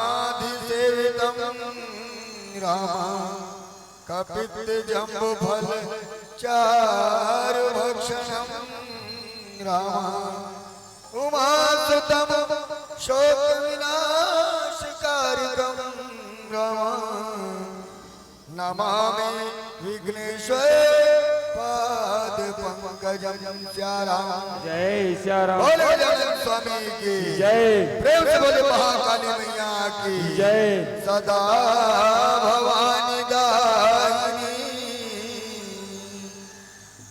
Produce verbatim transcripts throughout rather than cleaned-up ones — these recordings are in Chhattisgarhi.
गणाधिसेवितं राम कपित्थजम्बूफलचारुभक्षणं राम उमासुतं शोकविनाशकारकं राम नमामि विघ्नेश्वर पाद पंकजम। सिया राम। जय सिया राम। बोले गजानन स्वामी की जय। प्रेम से बोले महाकाली मैया की जय। सदा भवानी दाहिनी,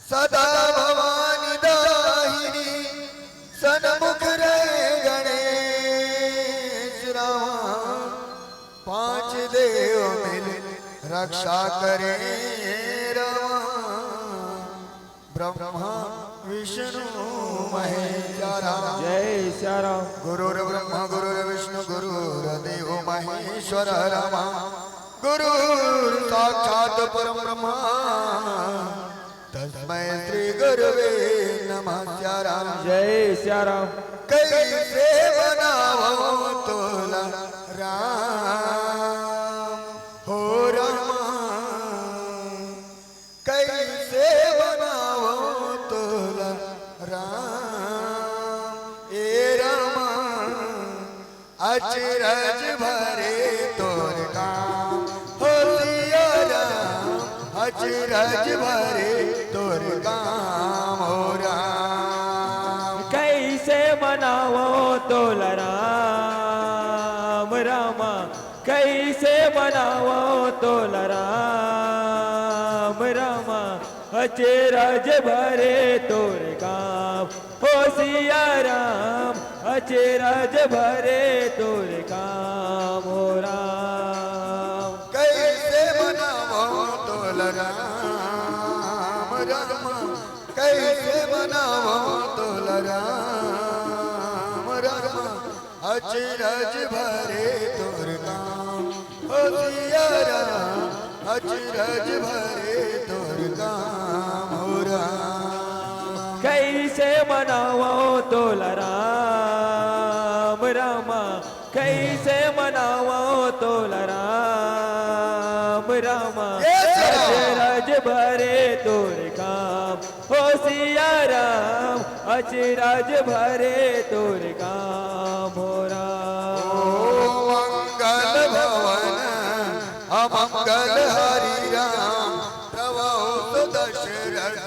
सदा भवानी दाहिनी, सन्मुख रहे गणेश राम। पांच देव मिल रक्षा करे राम, ब्रह्मा विष्णु महेश राम। जय सिया राम। गुरुर्ब्रह्मा गुरुर्विष्णु गुरुर्देव महेश्वर राम, गुरुर् साक्षात परम ब्रह्मा तस्मै श्री गुरुवे नमः। सिया राम। जय सिया राम। कैसे मनावो तोला राम हो राम, कैसे मनावो तोला राम ए राम। अचरज भरे तोर काम हो सिया राम, अचरज भरे तोर काम हो राम। कैसे मनावो तोला राम रामा, कैसे मनावो तोला राम रामा। अचरज भरे तोर काम हो सिया राम, अचरज भरे तोर काम हो राम। कैसे मनावो तोला राम राम, कैसे मनावो तोला राम राम। अचरज भरे तोर काम हो सिया राम, अचरज भरे तोर काम हो राम। कैसे मनावो तोला राम रामा, कैसे मनावो तोला राम रामा। ये सिया राम। अचरज भरे तोर काम हो सिया राम, अचरज भरे तोर काम हो राम। ओ मंगल भवन अमंगल हारी राम, प्रभु दशरथ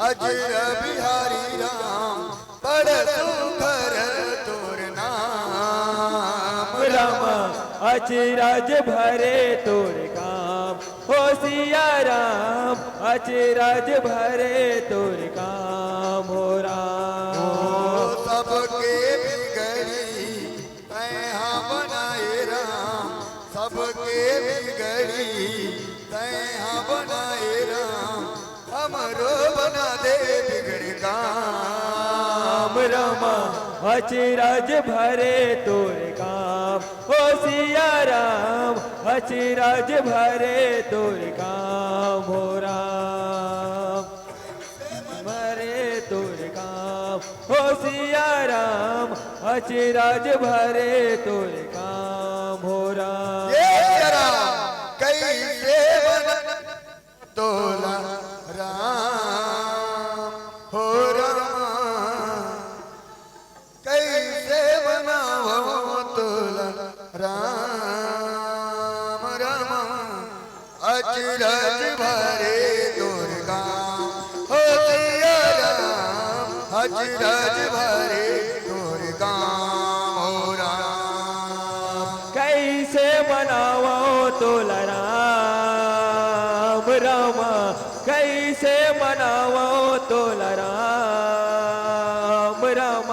अजिर बिहारी राम, बड़ सुघर तोर नाम राम। अचरज भरे तोर काम हो सिया राम, अचरज भरे तोर काम हो राम। ओ सबके बिगड़ी तैं हा बनाए राम, सबके बिगड़ी तैं हा बनाए राम, हमरो बना दे बिगड़ काम। राम रामा, अचरज भरे तोर काम हो सिया राम, अचरज भरे तोर काम हो राम। भरे तोर काम हो सिया राम, अचरज भरे तोर काम हो राम। ये सिया राम, कैसे बना तोला राम हो राम, कैसे बनावो तोला राम राम। अचरज भरे तोर काम हो सिया राम, अचरज भरे तोर काम हो राम। कैसे मनावो तोला राम राम, कैसे मनावो तोला राम राम।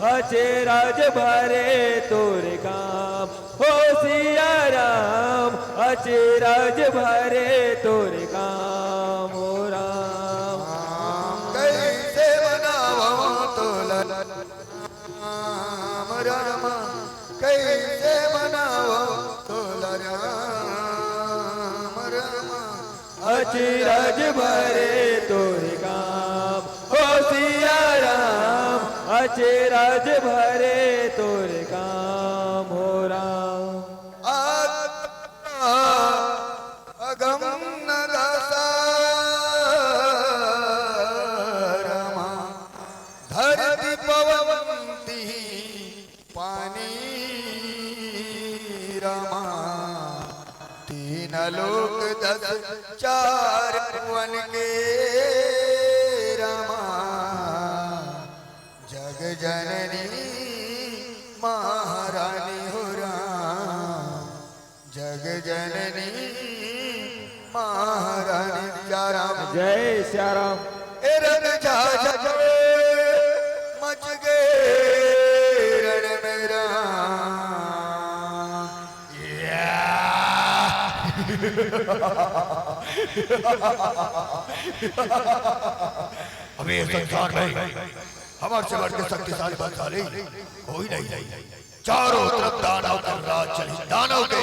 अचरज भरे तोर काम हो सिया राम, अचरज भरे तोर काम हो राम। कैसे मनावो तोला राम राम, कैसे मनावो तोला राम राम। अचरज भरे तोर काम हो सिया राम, चेराज भरे तोरे काम हो राम। अगम न दासा रामा, धरती पवन तिही पानी रामा, तीन लोक दस चार भुवन के रामा, जग जननी महारानी हो राम, जग जननी महारानी। सिया राम। जय सिया राम। ए रंग झाझर मच गे रण में राम। या। अबे ये संसार में हमर से बढ़ के शक्तिशाली बलशाली कोई नहीं। चारों तरफ दानव के राज चली, दानव के।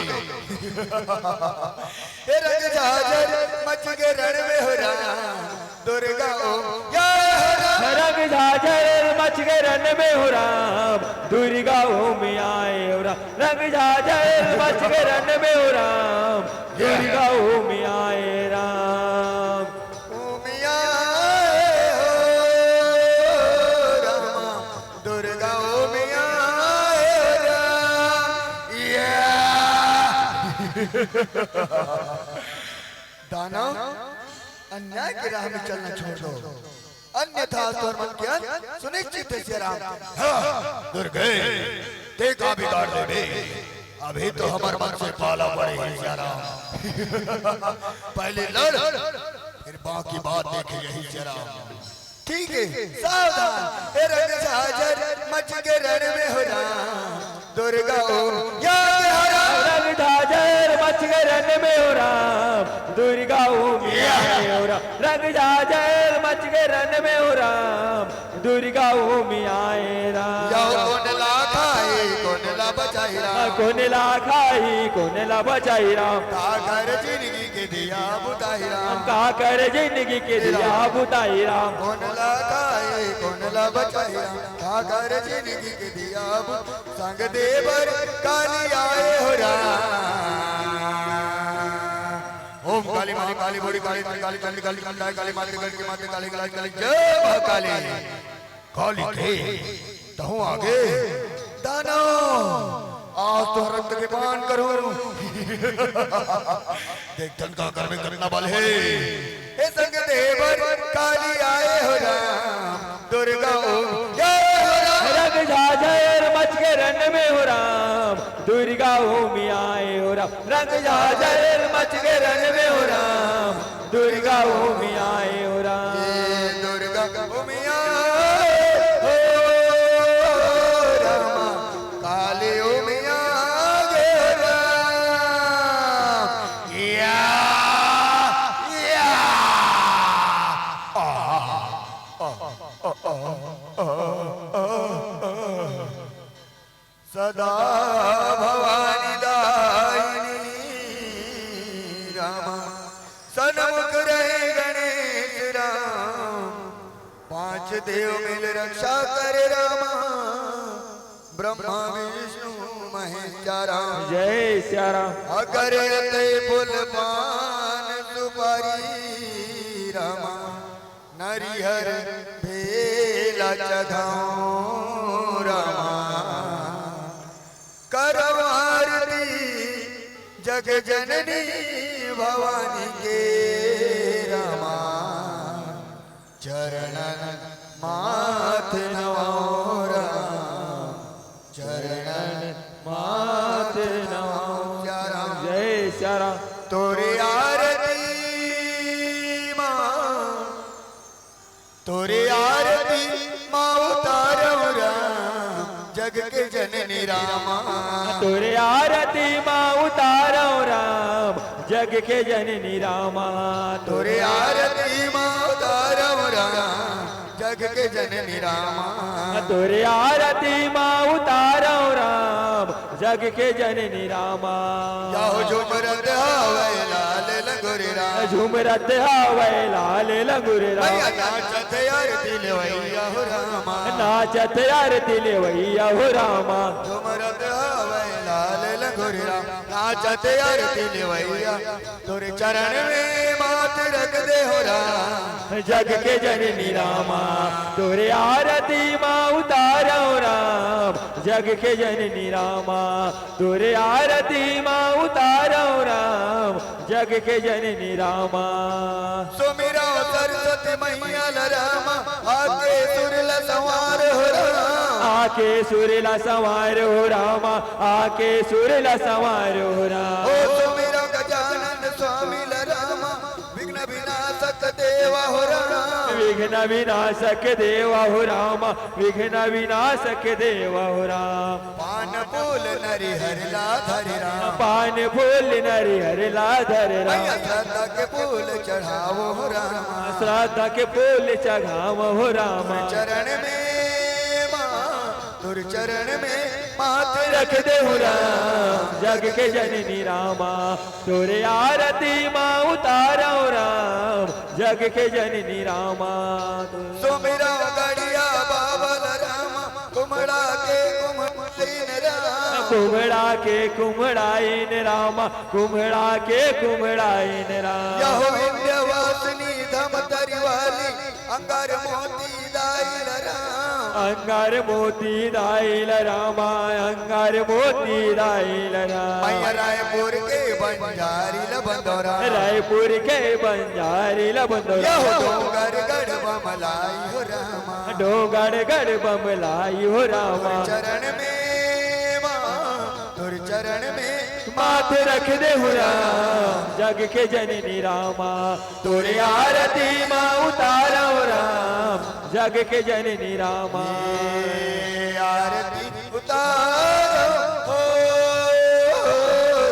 ए रंग झाझर मच गे रण में हो राम, दुर्गा ओम आए हो राम। रंग झाझर मच गे रण में हो राम, दुर्गा ओम आए हो राम। रंग झाझर मच गे रण में हो राम, दुर्गा ओम आए राम। ओम आए हो रामा, दुर्गा ओम आए हो राम। या। दानव, अन्याय के राह में चलना छोड़ दो, अन्यथा तोर मन के अंत सुनिश्चित हे सिया राम। हाँ, दुर्गे, ते का बिगाड़ देबे? अभी तो हमर मन से पाला पड़े हे सिया राम। पहले लड़, फिर बाकी बात देखे यही सिया राम। ठीक है, सावधान। ए रंग झाझर मच गे रण में हो राम, दुर्गा ओम आए हो राम। रंग झाझर मच गे रण में हो राम, दुर्गा ओम आए हो राम। रंग झाझर मच गे रण में हो राम, दुर्गा ओम आए राम। यो कोन ला खाही, कोन ला बचाही राम। कोन ला खाही, कोन ला बचाही राम। काकर जिनगी के दिया बुताही राम। काकर जिनगी के दिया बुताही राम। कोन ला खाही, कोन ला बचाही राम। काकर जिनगी के दिया बुताही। संग देवर काली आए हो राम। ओम काली, माँ काली, बड़ी काली, काली, चंडी काली, चंडाई काली, माते गढ़ की माते काली, काली, काली, जय माँ काली। काली के तहूँ आगे। दानव, आज तो रक्त के पान करूँ। देख धन का कर में कितना बल है। हे संग देवर काली आए हो राम, दुर्गा ओम आए हो राम। रंग झाझर मच गे रण में हो राम, दुर्गा ओम आए हो राम। रंग झाझर मच गे रण में हो राम, दुर्गा ओम आए हो राम। ये दुर्गा ओम आए हो राम, काली ओम आए हो राम। या, या। आ, आ, आ, आ, आ, आ। सदा भवानी दायिनी रामा, सन्मुख रहे गणेश राम। पांच देव मिल रक्षा करे रामा, ब्रह्मा विष्णु महेश राम। जय सिया राम। अगर ते फूल पान सुपारी रामा, नरिहर बेला चघाऊं रामा। करव आरती जग जननी भवानी के रामा। चरणन माथ नवाऊं राम। चरणन माथ नवाऊं सिया राम। जय सिया राम। तोरे आरती माँ तोरे आरती माँ उतारव राम, जग के जननी रामा। तोरे आरती माँ उतारव राम, जग के जननी रामा। तोरे आरती माँ उतारव राम, जग के जननी रामा। तोरे आरती माँ उतारव राम, जग के जननी रामा। या हो झूमरत हवय लाल लंगुर राम। झूमरत हवय लाल लंगुर राम। भैया नाचत आरती लेवैया हो रामा। नाचत आरती लेवइया हो रामा। झुमरत हवय लाल लंगोरी राम, नाचत आरती लेवइया। तोरे चरण में माथ रख दे हो राम। जग के जननी रामा, तोरे आरती मा उतारव राम। जग के जननी रामा, तोरे आरती मा उतारव राम। जग के जननी रामा। सुमिरव सरस्वती मैया ल रामा, आके सुर ल संवार हो राम। आके सुर ल संवार हो रामा, आके सुर ल संवार हो राम। ओ सुमिरव गजानन स्वामी ल रामा, विघ्न विनाशक देवा हो राम। विघ्न विनाशक देवा हो रामा, विघ्न विनाशक देवा हो राम। पान फूल नरिहर ला धर राम। पान फूल नरिहर ला धर राम। मैया श्रद्धा के फूल चढ़ावो हो राम। श्रद्धा के फूल चढ़ावो हो राम। चरण में माँ, तोर चरण में माथ रख दे हो राम। जग के जननी रामा, तोरे आरती मा उतारव राम। जग के जननी रामा। सुमिरव गड़िया बाबा ल रामा, कुमड़ा के कुमड़ाइन राम। कुमड़ा के कुमड़ाइन रामा, कुमड़ा के कुमड़ाइन राम। यहो विंध्यवासिनी धमतरी वाली, अंगार मोती दाई ल राम। अंगार मोती दाई ल रामा, अंगार मोती दाई ल राम। मैया रायपुर के बंजारी ल बंदो राम। रायपुर के बंजारी ल बंदो राम। यहो डोंगरगढ़ बमलाई हो रामा। डोंगरगढ़ बमलाई हो रामा। चरण में माँ, तोर चरण में माथ रख दे हो राम। जग के जननी रामा, तोरे आरती मा उतारव राम। जग के जननी रामा। ये आरती उतारव हो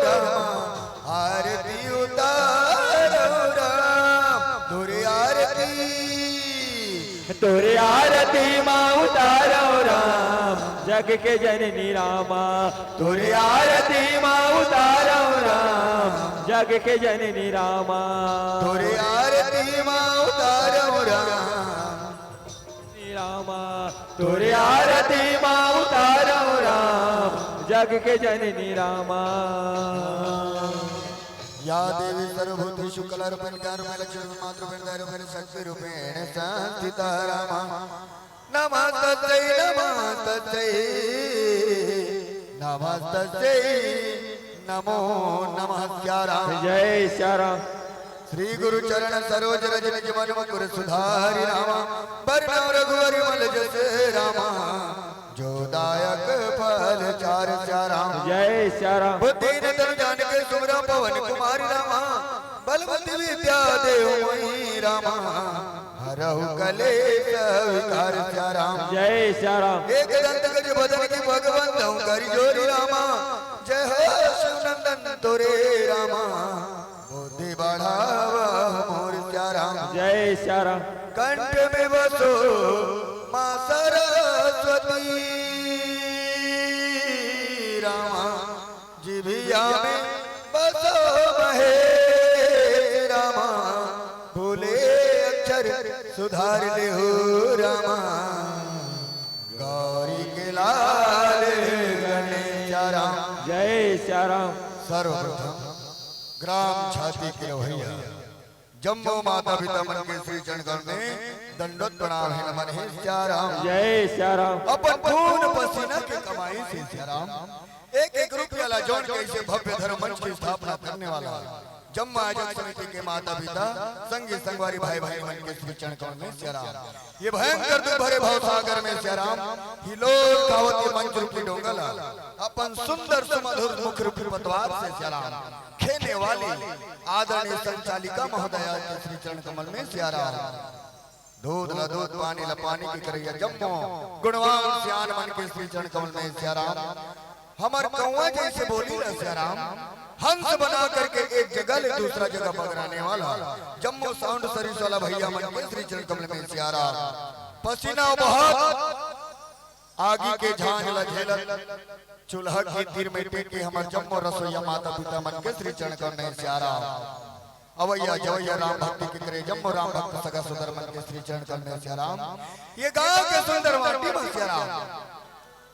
राम, आरती उतारव राम, तोरे आरती। तोरे आरती मा उतारव राम, जग के जननी रामा। तोरे आरती मा उतारव राम, जग के जननी रामा। तोरे आरती मा उतारव राम। रामा, तोरे आरती मा उतारव राम, जग के जननी रामा। या देवी सर्वभूतेषु कलारूपेण ज्ञानरूपेण लक्ष्मी मातृरूपेण दैवरूपेण शक्तिरूपेण संस्थिता रामा। नमस्तस्यै, नमस्तस्यै, नमस्तस्यै, नमो नमः सिया राम। जय सिया राम। श्री गुरु चरण सरोज रज निज मन मुकुर सुधारि रामा। बरनउँ रघुवर विमल जस रामा। जो दायक फल चारि सिया राम। जय सिया राम। बुद्धिहीन तनु जानिके सुमिरउँ पवन कुमार रामा। बल बुद्धि विद्या देहु मोहि रामा। हरहु कलेस विकार सिया राम। जय सिया राम। एक दंत गज बदन की पग बंधउँ करि जोरि रामा। जय हो शिव नंदन तोरे रामा। बुद्धि बढ़ावह मोर सिया राम। जय सिया राम। कंठ में बसो माँ सरस्वती रामा। जिभिया में बसो महेश रामा। बोले अक्षर सुधार लेहु रामा। गौरी के लाल गणेश राम। जय सिया राम। सर्वप्रथम ग्राम छाती के लोहैया जम्मो माता पिता मन के श्री चरण कमल में दंडवत प्रणाम हे, नमन हे सिया राम। जय सिया राम। अपन खून पसीना के कमाई से सिया राम, एक एक रुपया ला जोड़ के ऐसे भव्य धर्म मंच की स्थापना करने वाला जम्मो आयोजक समिति के माता पिता, संगी संगवारी, भाई भाई मन के श्री चरण कमल में सिया राम। ये भयंकर दुख भरे भव सागर में सिया राम, हिलोर खावत ये मंच रूपी डोंगा ला अपन सुंदर सुमधुर मुख रूपी पतवार से सिया राम खेने वाली आदरणीय संचालिका महोदया के श्री चरण कमल में सिया राम। दूध ला दूध, पानी ला पानी के करइया जम्मो गुणवान सियान मन के श्री चरण कमल में सिया राम। हमर कौआ जैसे बोली ला सिया राम, हंस बना करके एक जगह ले दूसरा जगह बगराने वाला जम्मो साउंड सर्विस वाला भैया मन के श्री चरण कमल में सिया राम। पसीना बहुत आगी के झांझ ल झेलत, चूल्हा के तीर में टेके हमर जम्मो रसोईया माता पिता मन के श्री चरण कमल में सिया राम। अवैया जवैया राम भक्ति के करे जम्मो राम भक्त सगा सोदर मन के श्री चरण कमल में सिया राम। ये गांव के सुंदर माटी सिया राम।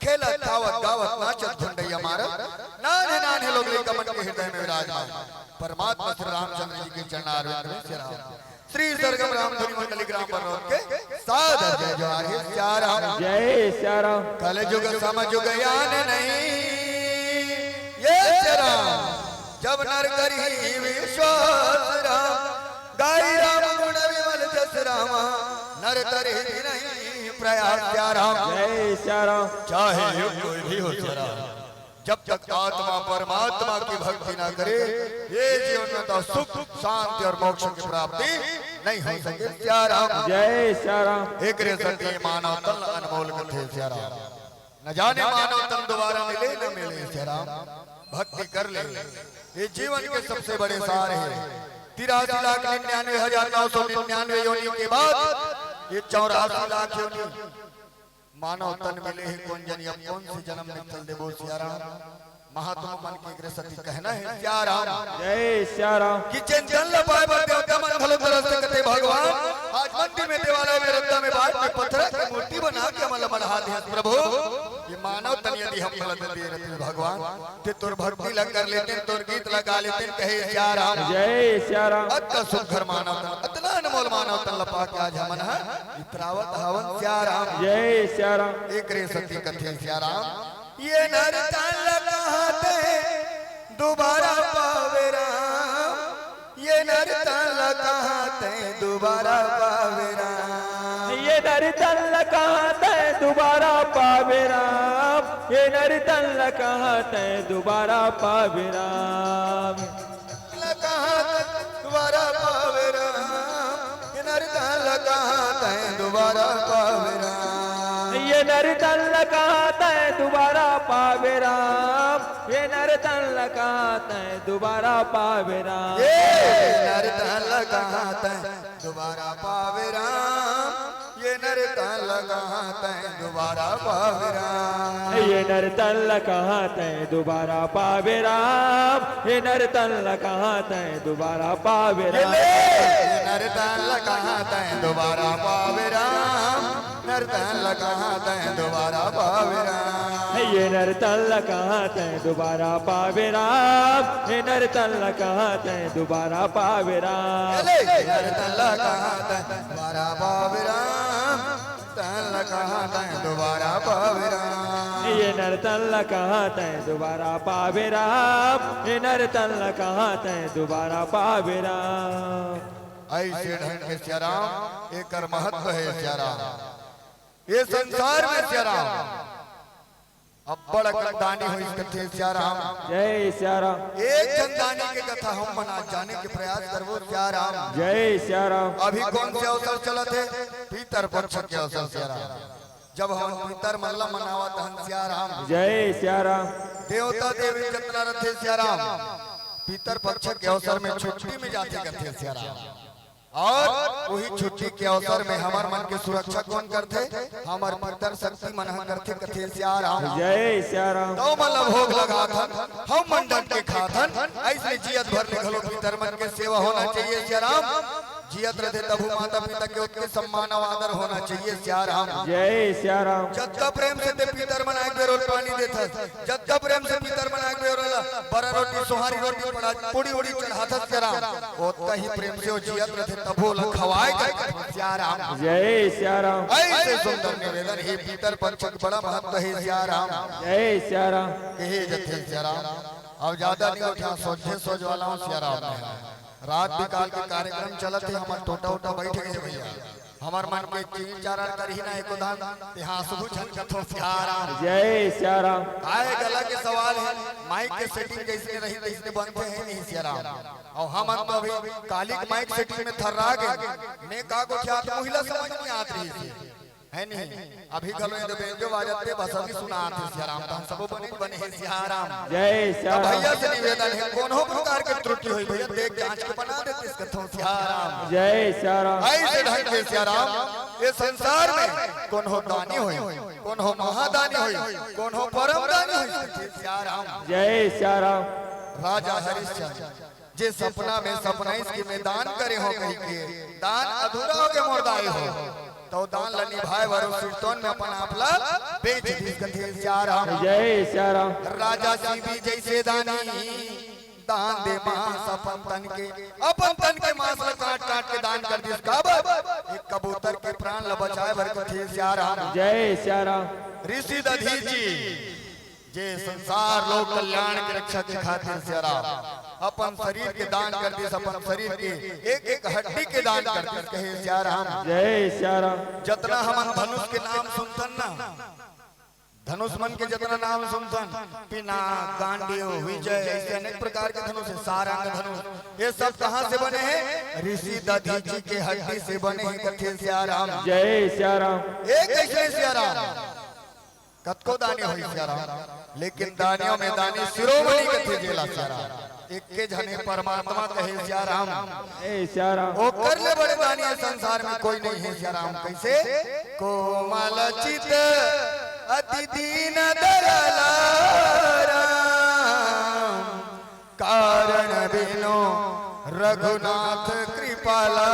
खेलत, खावत, गावत, नाचत, घुंडैया मारत, नान्हे, नान्हे लोग लइका मन के हृदय में विराजमान परमात्मा श्री रामचंद्र जी के चरणारविंद में सिया राम। श्री सरगम राम धुनि मंडली ग्राम बरनौत के सादर जय जोहार हे सिया राम। जय सिया राम। कलजुग समजुग आन नहीं, ये सिया राम, जब नर करही विश्वास राम, गाई राम गुण विमल जस रामा, नर करही नहीं प्रयास सिया राम। जय सिया राम। चाहे युग कोई भी हो सिया राम, जब तक आत्मा परमात्मा की भक्ति ना करे, ये जीवन में तो सुख, शांति और मोक्ष की प्राप्ति नहीं हो सके सिया राम। जय सिया राम। एकरे सेती मानव तन अनमोल कथे सिया राम। न जाने मानव तन दोबारा मिले न मिले सिया राम। भक्ति कर ले, ये जीवन के सबसे बड़े सार हे। तिरासी लाख निन्यानवे हजार नौ सौ निन्यानवे योनि के बाद ये चौरासी लाख योनि मानव तन मिले हे। कोन जनी अब कोन से जन्म में चल देबो सिया राम। महात्मा मन के एकरे सेती कहना हे सिया राम। जय सिया राम। कि जेन तन ल पाए बर देवता मन घलो तरस थे कथे भगवान, आज मंदिर में, देवालय में, रद्दा में, बाट में पत्थर के मूर्ति बना के हमन ल मढ़ा दे प्रभु। ये मानव तन यदि हमन ल दे रहितिस भगवान, ते तोर भक्ति ल कर लेतेन, तोर गीत ल गा लेतेन, कहे सिया राम। जय सिया राम। अतना सुघर मानव तन, अतना अनमोल मानव तन ल पाके आज हमन ह इतरावत हवन सिया राम। जय सिया राम। एकरे सेती कथे सिया राम, ये नर तन ल कहाँ तैं दुबारा पावे राम, ये नर तन ल कहाँ तैं दुबारा पावे राम। ये नर तन ल कहाँ तैं दुबारा पावे राम, ये नर तन ल कहाँ तैं दुबारा पावे राम। ल कहाँ तैं दुबारा पावे राम, ये नर तन ल कहाँ तैं दुबारा पावे राम। ये नर तन ल कहाँ तैं दुबारा पावे राम, ये नर तन ल कहाँ तैं दुबारा पावे राम। ये नर तन ल कहाँ तैं दुबारा पावे राम, ये नर तन ल कहाँ तैं दुबारा पावे राम। ये नर तन ल कहाँ तैं दुबारा पावे राम, ये नर तन ल कहाँ तैं दुबारा पावे ये राम। ले, ये नर तन ल कहाँ तैं दुबारा पावे राम, नर तन ल कहाँ तैं दुबारा पावे राम। ये नर तन ल कहाँ तैं दुबारा पावे राम, ये नर तन ल कहाँ तैं दुबारा पावे राम। ये ले, ये नर तन ल कहाँ तैं दुबारा पावे राम, तन ल कहाँ तैं दुबारा पावे राम। ये नर तन ल कहाँ तैं दुबारा पावे राम, ये नर तन ल कहाँ तैं दुबारा पावे राम। ऐसे ढंग के सिया राम, एकर महत्व हे सिया राम। ये संसार में सिया राम अब्बड़ अकन दानी होइस कथे सिया राम। जय सिया राम। एक झन दानी के कथा हम मन आज जाने के प्रयास करबो सिया राम। जय सिया राम। अभी कोन से अवसर चलत हे? पितर पक्ष के अवसर सिया राम। जब हमन पितर मन ल मनावत हन सिया राम। जय सिया राम। देवता देवी जतना रथे सिया राम, पितर पक्ष के अवसर में छुट्टी में जाथे कथे सिया राम। अउ उही छुट्टी के अवसर में हमर मन के सुरक्षा कोन करथे? हमर पितर शक्ति मन ह करथे कथे सिया राम। जय सिया राम। त ओमन ल भोग लगाथन, हम मन डट के खाथन, अइसने जियत भर ले घलो पितर मन के सेवा होना चाहिए सिया राम। जियत रथे तभू माता पिता के ओतके सम्मान अउ आदर होना चाहिए सिया राम। जय सिया राम। जतका प्रेम से ते पितर मन आए बेर ओला पानी देथस, जतका प्रेम से पितर मन आए बेर ओला बरा रोटी, सोहारी रोटी, पड़ा, पूड़ी उड़ी चढ़ाथस सिया राम, ओतका ही प्रेम से ओ जियत रथे तभू ओला खवाए जाए सिया राम। जय सिया राम। अइसे सुंदर निवेदन हे, पितर पक्ष के बड़ा महत्व हे सिया राम। जय सिया राम। कहे जथे सिया राम। अब ज्यादा नहीं उठा, सोझे सोझ वाला हूँ सिया राम में। रात बिकाल के कार्यक्रम चलत हे, हमर टोटा उटा बैठ गे भैया। हमर मन के चीन चारण करही ना एको धान, ते हाँसबू झन कथो सिया राम। जय सिया राम। काय गला के सवाल हे, माइक के सेटिंग जइसने रही तइसने बनथे हे नहीं सिया राम। अउ हमन तो अभी काली के माइक सेटिंग में थर्रा गे, ने का गोठियात मुहिला समझ नहीं आत रहिस हे। हे नहीं, अभी घलो ये दे बेंजो बाजत ते बस अभी सुनात हे सिया राम, त हम सबो बने बने हे सिया राम। जय सिया त राम। भैया से निवेदन हे, कोनो प्रकार के त्रुटि होही भैया, देख जांच के बना देतिस कथो सिया राम। जय सिया राम। अइसे ढंग के सिया राम, ये संसार में कोनो दानी होही, कोनो महादानी होही, कोनो परम दानी होही सिया राम। जय सिया राम। राजा हरिश्चंद्र जे सपना में सपनाइस कि मैं दान करे हों कहिके, दान अधूरा होगे मोर दाई हो। तो दान ल निभाए बर ओ सिरतोन में अपन आप ल बेच दिस कथे सियाराम। जय सियाराम। राजा सीबी जैसे दानी, दान दे मांस अपन तन के, अपन तन के मांस ल काट काट के दान कर दिस। काबर? एक कबूतर के प्राण ल बचाए बर कथे सियाराम। जय सियाराम। ऋषि दधीचि जे संसार लोक कल्याण के रक्षा के खातिर सियाराम अपन शरीर के दान कर दिस, अपन शरीर के एक एक हड्डी के दान कर दिस, कहे सियाराम। जय सियाराम। जतना हमन धनुष के नाम सुनथन ना, धनुष मन के जतना नाम सुनथन, पिनाक, गांडीव, विजय, ऐसे अनेक प्रकार के धनुष हे, सारंग धनुष, ये सब कहाँ से बने हे? ऋषि दधीचि के हड्डी से बने हे, कथे सियाराम। जय सियाराम। एक ऐसे सियाराम, कतको दानी होही सियाराम, लेकिन दानियों में दानी शिरोमणि कथे जेला सियाराम। एक के झने परमात्मा कहे सियाराम। ए सियाराम। ओकर ले बड़े दानी ए संसार में कोई नहीं हे सियाराम। कैसे? कोमल चित अति दीन दयाला राम, कारण बिनु रघुनाथ कृपाला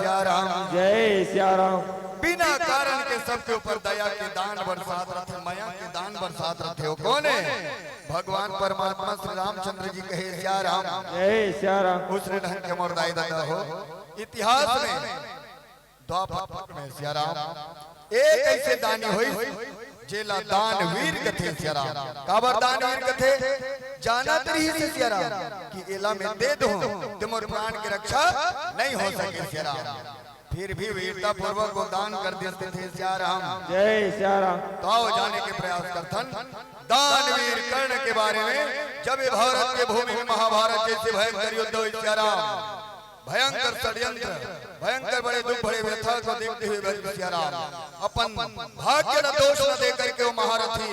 सियाराम। जय सियाराम। बिना कारण के सबके ऊपर दया के दान बरसात रथे, मया के दान बरसात रथे। ओ कोन हे? भगवान परमात्मा श्री रामचंद्र जी कहे सियाराम। जय सियाराम। उसने ढंग के मोर दाई ददा हो, इतिहास में द्वापर में सियाराम एक ऐसे दानी होइस जेला दानवीर कथे सियाराम। काबर दानवीर कथे? जानत रहिस सियाराम कि एला मैं दे दूं ते मोर प्राण के रक्षा नहीं हो सके सियाराम, फिर भी वीरता पूर्वक वो दान कर दिस कथे सियाराम। जय सियाराम। तो आओ जाने के प्रयास करथन दानवीर कर्ण के बारे में। जब ये भारत के भूमि में महाभारत जैसे भयंकर युद्ध होइस सियाराम, भयंकर षड्यंत्र, भयंकर बड़े दुख, बड़े व्यथा को देखते हुए भगवान सियाराम अपन भाग्य न दोष न दे करके वो महारथी,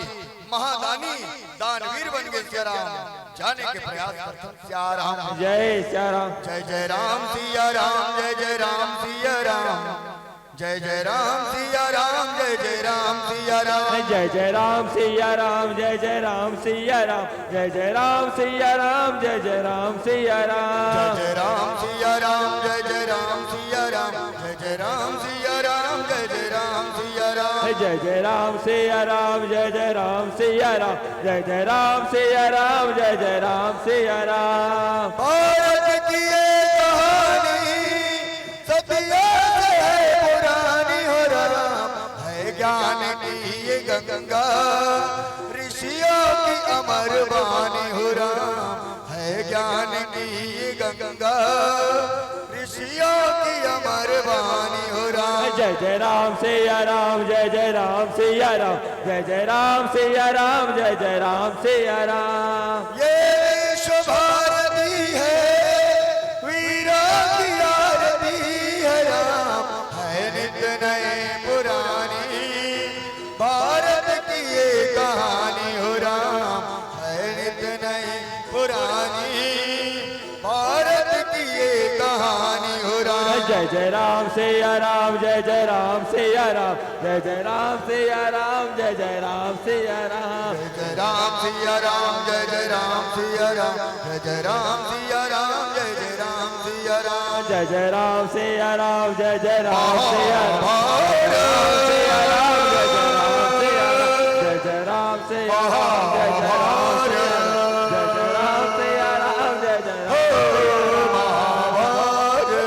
महादानी, दानवीर बन गए सियाराम। जाने के प्रयास करथन सियाराम। जय सियाराम। जय जय राम सिया राम, जय जय राम सिया राम। जय जय राम सिया राम, जय जय राम सिया राम। जय जय राम सिया राम, जय जय राम सिया राम। जय जय राम सिया राम, जय जय राम सिया राम। जय जय राम सिया राम, जय जय राम सिया राम। जय जय राम सिया राम, जय जय राम सिया राम। जय जय राम सिया राम, जय जय राम सिया राम। जय जय राम सिया राम, जय जय राम सिया राम। भारत की ये कहानी सदियों से है पुरानी हो राम, है ज्ञान की ये गंगा, ऋषियों की अमर वाणी हो राम, है ज्ञान की ये गंगा, ऋषियों की अमर वाणी हो राम। जय जय राम सिया राम, जय जय राम सिया राम। जय जय राम सिया राम, जय जय राम सिया राम। ये विश्व भारती है, वीरों की आरती है राम, है नित नए पुरानी भारत की ये कहानी हो राम, है नित नई पुरानी भारत की ये कहानी हो राम। जय जय राम सिया राम, जय जय राम सिया राम। जय जय राम सिया राम, जय जय राम सिया राम। जय जय राम सिया राम, जय जय राम सिया राम। जय जय राम सिया राम, जय जय राम सिया राम। जय जय राम सिया राम, जय जय राम सिया राम। महाभारत। सिया राम, जय जय राम सिया राम। जय जय राम सिया राम, जय जय राम सिया राम। जय जय राम सिया राम, जय जय राम। महाभारत।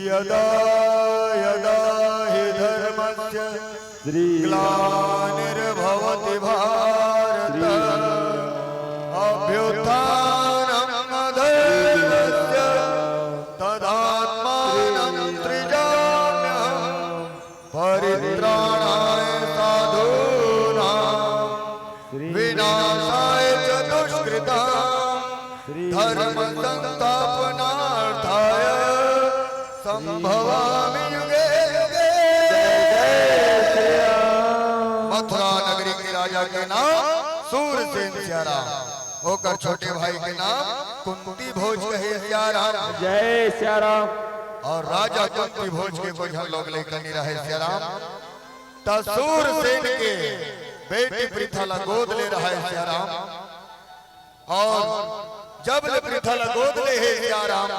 यदा यदा हि धर्मस्य श्री ग्लानिर्भवति भारत श्री अभ्युत्थानम् अधर्मस्य तदात्मानं सृजाम्यहम्। परित्राणाय साधूनां विनाशाय च दुष्कृताम्। धर्म संस्थापनार्थाय संभवामि युगे युगे। मथुरा नगरी के राजा के नाम सूरसेन सियाराम, ओकर छोटे भाई के नाम कुंती भोज कहे सियाराम। जय सियाराम। और राजा कुंती भोज के कोई झन लोग लइका नहीं रहे सियाराम। त सूरसेन के बेटी पृथा ला गोद ले रहे सियाराम। और जब ले पृथा ला गोद ले हे सियाराम,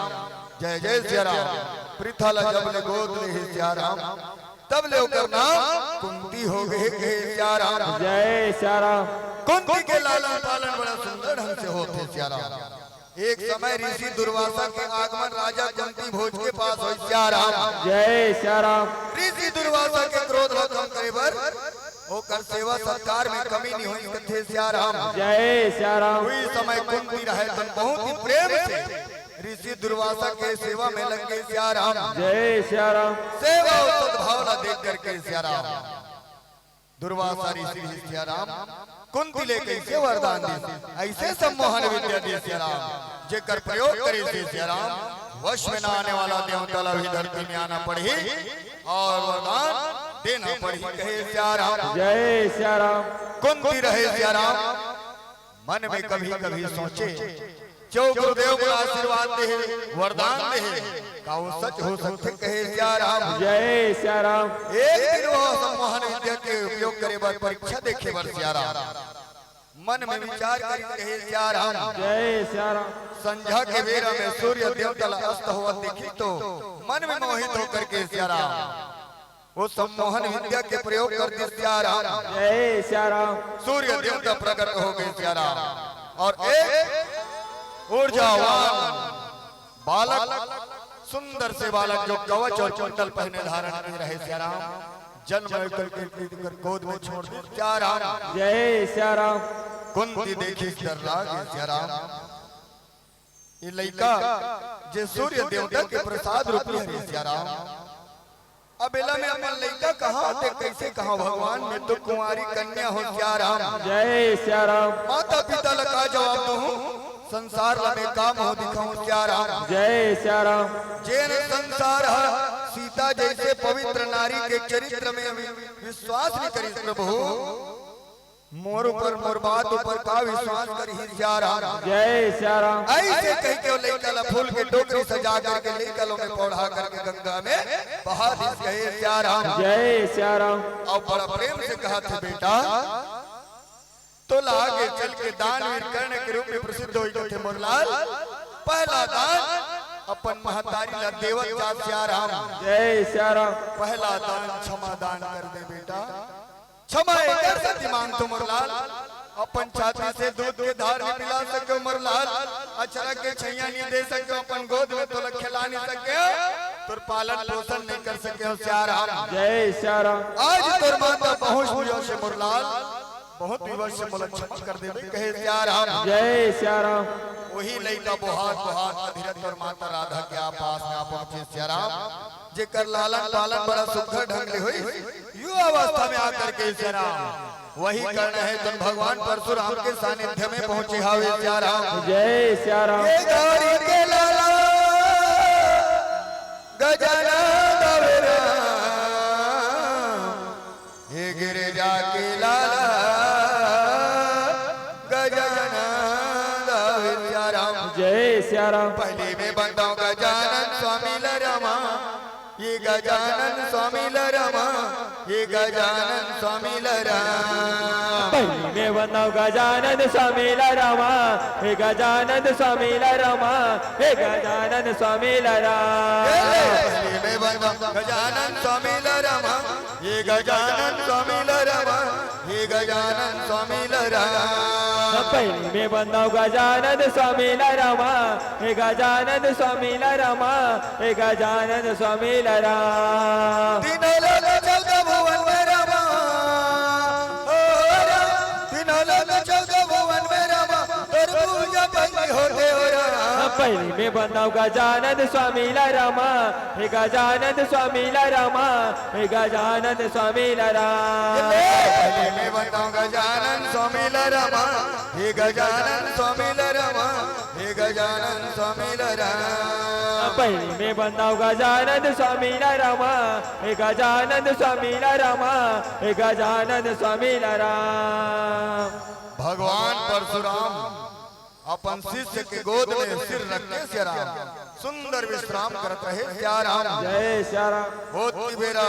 जय जय सियाराम, पृथा ला जब ले गोद ले हे सिया राम, तब ले ओकर नाम कुंती हो गए हे सिया राम। जय सिया राम। कुंती के लालन पालन बड़ा सुंदर ढंग से होत हे सिया राम। एक समय ऋषि दुर्वासा के आगमन राजा कुंती भोज के पास होय सिया राम। जय सिया राम। ऋषि दुर्वासा के क्रोध ला कम करे बर ओकर सेवा सत्कार में कमी नहीं होय कथे सिया राम। जय सिया राम। उही समय कुंती रहे तन बहुत ही प्रेम से ऋषि दुर्वासा के सेवा में लग गए सिया राम। जय सिया राम। सेवा अउ सद्भाव ला देख करके सिया राम, दुर्वासा ऋषि भी सिया राम कुंती ले कइसे वरदान दे, ऐसे सम्मोहन विद्या दे सिया राम, जेकर प्रयोग करे से सिया राम वश में ना आने वाला देवता ला भी धरती में आना पड़ही अउ वरदान देना पड़ही कहे सिया राम। जय सिया राम। कुंती रहे सिया राम मन में कभी-कभी सोचे, जो गुरुदेव मोला आशीर्वाद दे हे, वरदान दे हे, का वो सच हो सकथे कहे सिया राम। जय सिया राम। एक दिन वो सम्मोहन विद्या के उपयोग करे बर परीक्षा देखे बर सिया राम मन में विचार करिस कहे सिया राम। जय सिया राम। संझा के बेरा में सूर्य देवता ला अस्त होवत देखिस तो मन में मोहित होकर के सिया राम वो सम्मोहन विद्या के प्रयोग कर दिस सिया राम। जय सिया राम। सूर्य देवता प्रकट हो गए सिया राम अउ एक ऊर्जावान बालक, सुंदर से बालक जो कवच अउ कुंडल पहने धारण किए रहे सिया राम, जन्म लेकर के कर गोद में छोड़ दिस सिया राम। जय सिया राम। कुंती देखिस डर्रा गे सिया राम, ये लइका जे सूर्य देवता के प्रसाद रूपी हरे सिया राम, अब एला मैं अपन लइका कहाँ ते कइसे कहाँ भगवान, मैं तो कुंवारी कन्या हों सिया राम। जय सिया राम। माता पिता ला का जवाब दूँ, संसार ला मैं का मुँह दिखाऊँ सिया राम। जय सिया राम। जेन संसार ह सीता जैसे पवित्र नारी के चरित्र में वि-, विश्वास नहीं करिस प्रभु, मोर ऊपर, मोर बात ऊपर का विश्वास करही सिया राम। जय सिया राम। ऐसे कह के वो लइका ला फूल के टोकरी सजा करके लइका लो में पौढ़ा करके गंगा में बहा दिस कहे सिया राम। जय सिया राम। अउ बड़ा प्रेम से कहा थे, बेटा, तो ला आगे चल के दानवीर कर्ण के रूप में प्रसिद्ध होई थे मोर लाल। पहला दान अपन महतारी ला देवत जा सिया राम। जय सिया राम। पहला दान क्षमा दान कर दे बेटा। क्षमा एकर सेती मांगथों मोर लाल, अपन छाती से दूध के धार नहीं पिला सके मोर लाल, अचरा के छैया नहीं दे सके, अपन गोद में तोला खिला नहीं सके, तोर पालन पोषण नहीं कर सके हो सिया राम। जय सिया राम। आज तोर माता पहुंच हुई से मोर लाल, बहुत विवश से मोला क्षमा कर देबे कहे सिया राम। जय सिया राम। वही लइका बोहात बोहात अधीरज तोर माता राधा के पास में आ पहुंचे सिया राम, जेकर लालन पालन बड़ा सुघर ढंग ले होई। युवा अवस्था में आकर के सिया राम, वही कर्ण हे तन भगवान परशुराम के सानिध्य में पहुंचे हावे सिया राम। जय सिया राम। ये गौरी के लाला गजानन दवे राम, ये गिरिजा के लाला गजानन दवे सिया राम। जय सिया राम। पहली में बंदाऊं गजानन स्वामी लरमा, ये गजानन स्वामी लरमा, ये गजानन स्वामी लरमा। पहली में बंदाऊं गजानन स्वामी लरमा, हे गजानन स्वामी लरमा, हे गजानन स्वामी लरमा। पहली में बंदाऊं गजानन स्वामी लरमा, हे गजानन स्वामी लरमा, हे गजानन स्वामी लरमा। पहली में बंदाऊं गजानन स्वामी लरमा, हे गजानन स्वामी लरमा, हे गजानन स्वामी लरमा। तीनों लोक चौदह भुवन में रमा, ओ रमा, तीनों लोक चौदह भुवन में रमा, तोर पूजा पंगी होथे ओ रमा। पहली में बंदाऊं गजानन स्वामी लरमा, हे गजानन स्वामी लरमा, हे गजानन स्वामी लरमा। पहली में बंदाऊं गजानन स्वामी लरमा, हे गजानन स्वामी लरमा, हे गजानन स्वामी लरमा। पहली में बंदाऊं गजानन स्वामी लरमा, हे गजानन स्वामी लरमा, हे गजानन स्वामी लरमा। भगवान परशुराम अपन शिष्य के गोद में सिर रख के सिया राम सुंदर विश्राम करत रहे सिया राम। जय सिया राम। ओतकी बेरा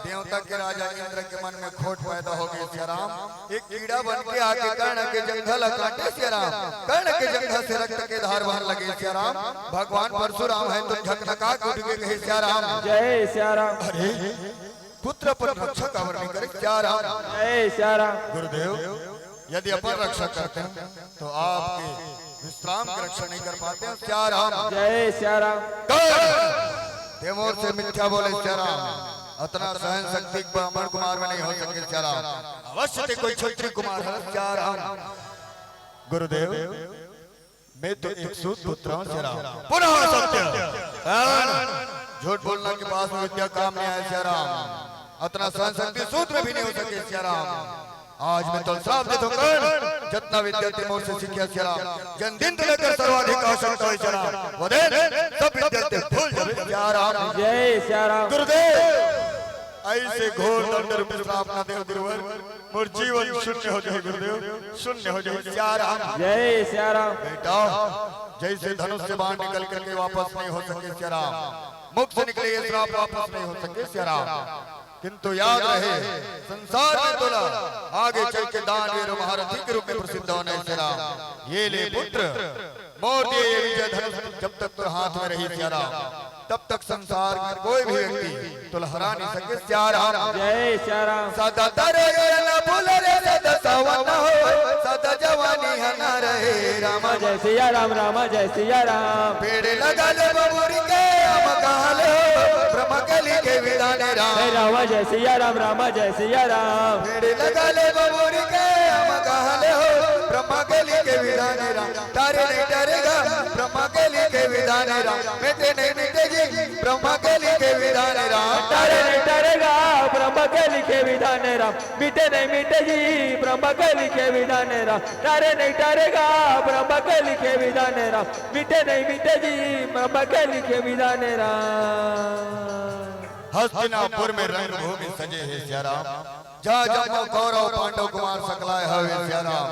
देवता के राजा इंद्र के मन में खोट पैदा हो गे सिया राम। एक कीड़ा बन के आके कर्ण के जंघा ला काटे सिया राम। कर्ण के जंघा से रक्त के धार बहन लगे सिया राम। भगवान परशुराम हे तो झकझका के उठ के कहे सिया राम। जय सिया राम। अरे पुत्र अपन रक्षा काबर नहीं करे सिया राम। जय सिया राम। गुरुदेव, यदि अपन रक्षा करते हैं तो आपके विश्राम की रक्षा नहीं कर पाते हैं सिया राम। जय सिया राम। कर्ण, तैं मोर से मिथ्या बोले सिया राम। अतना सहन शक्ति ब्राह्मण कुमार में नहीं हो सके सिया राम। अवश्य तैं कोई क्षत्रिय कुमार हरस सिया राम। गुरुदेव, मैं तो एक सूत पुत्र हूँ सिया राम। पुनः सत्य। कर्ण, झूठ बोलना के पास में विद्या काम नहीं आए सिया राम। अतना सहन शक्ति सूत में भी नहीं हो सके सिया राम। आज मैं तोला श्राप देथों कर्ण, जतना विद्या तैं मोर से सीखे सिया राम, जेन दिन तोला एकर सर्वाधिक आवश्यकता होही सिया राम, वो दिन सब विद्या तैं भूल जाबे सिया राम। जय सिया राम। गुरुदेव, ऐसे घोर दंड रूपी श्राप ना देव गुरुवर, मोर जीवन शून्य हो जाही गुरुदेव, शून्य हो जाही सिया राम। जय सिया राम। बेटा, जैसे धनुष से बाण निकल करके वापस नहीं हो सके सिया राम, मुख से निकले ये श्राप वापस नहीं हो सके सिया राम। किंतु याद रहे, संसार में तोला आगे चल के दानवीर महारथी के रूप में प्रसिद्ध होना हे सिया राम। ये ले पुत्र, मोर दिए ये विजय धनुष जब तक तोर हाथ में रही सिया राम, तब तक संसार में कोई भी व्यक्ति तोला हरा नहीं सके सिया राम। जय सिया राम। सदा तरे न भूल रे सदा सवन हो, सदा जवानी हना रहे राम। जय सिया राम, राम जय सिया राम। पेड़ लगा ले बबूरी के आम कहा ले हो, ब्रह्मा के लिखे विधान राम। हे राम जय सिया राम, राम जय सिया राम। पेड़ लगा ले बबूरी के आम कहा ले हो, ब्रह्मा के लिखे विधान राम। तारे नहीं टरेगा ब्रह्मा के लिखे विधान राम, मिटे नहीं मिटे जी ब्रह्मा के लिखे विधान राम। तारे नहीं टरेगा ब्रह्मा के लिखे विधान राम, मिटे नहीं मिटे जी ब्रह्मा के लिखे विधान राम। तारे नहीं टरेगा ब्रह्मा के लिखे विधान राम, मिटे नहीं मिटे जी ब्रह्मा के लिखे विधान राम। हस्तिनापुर में रंगभूमि सजे हे सिया राम, जहाँ जम्मो कौरव पांडव कुमार सकलाय हवे सिया राम,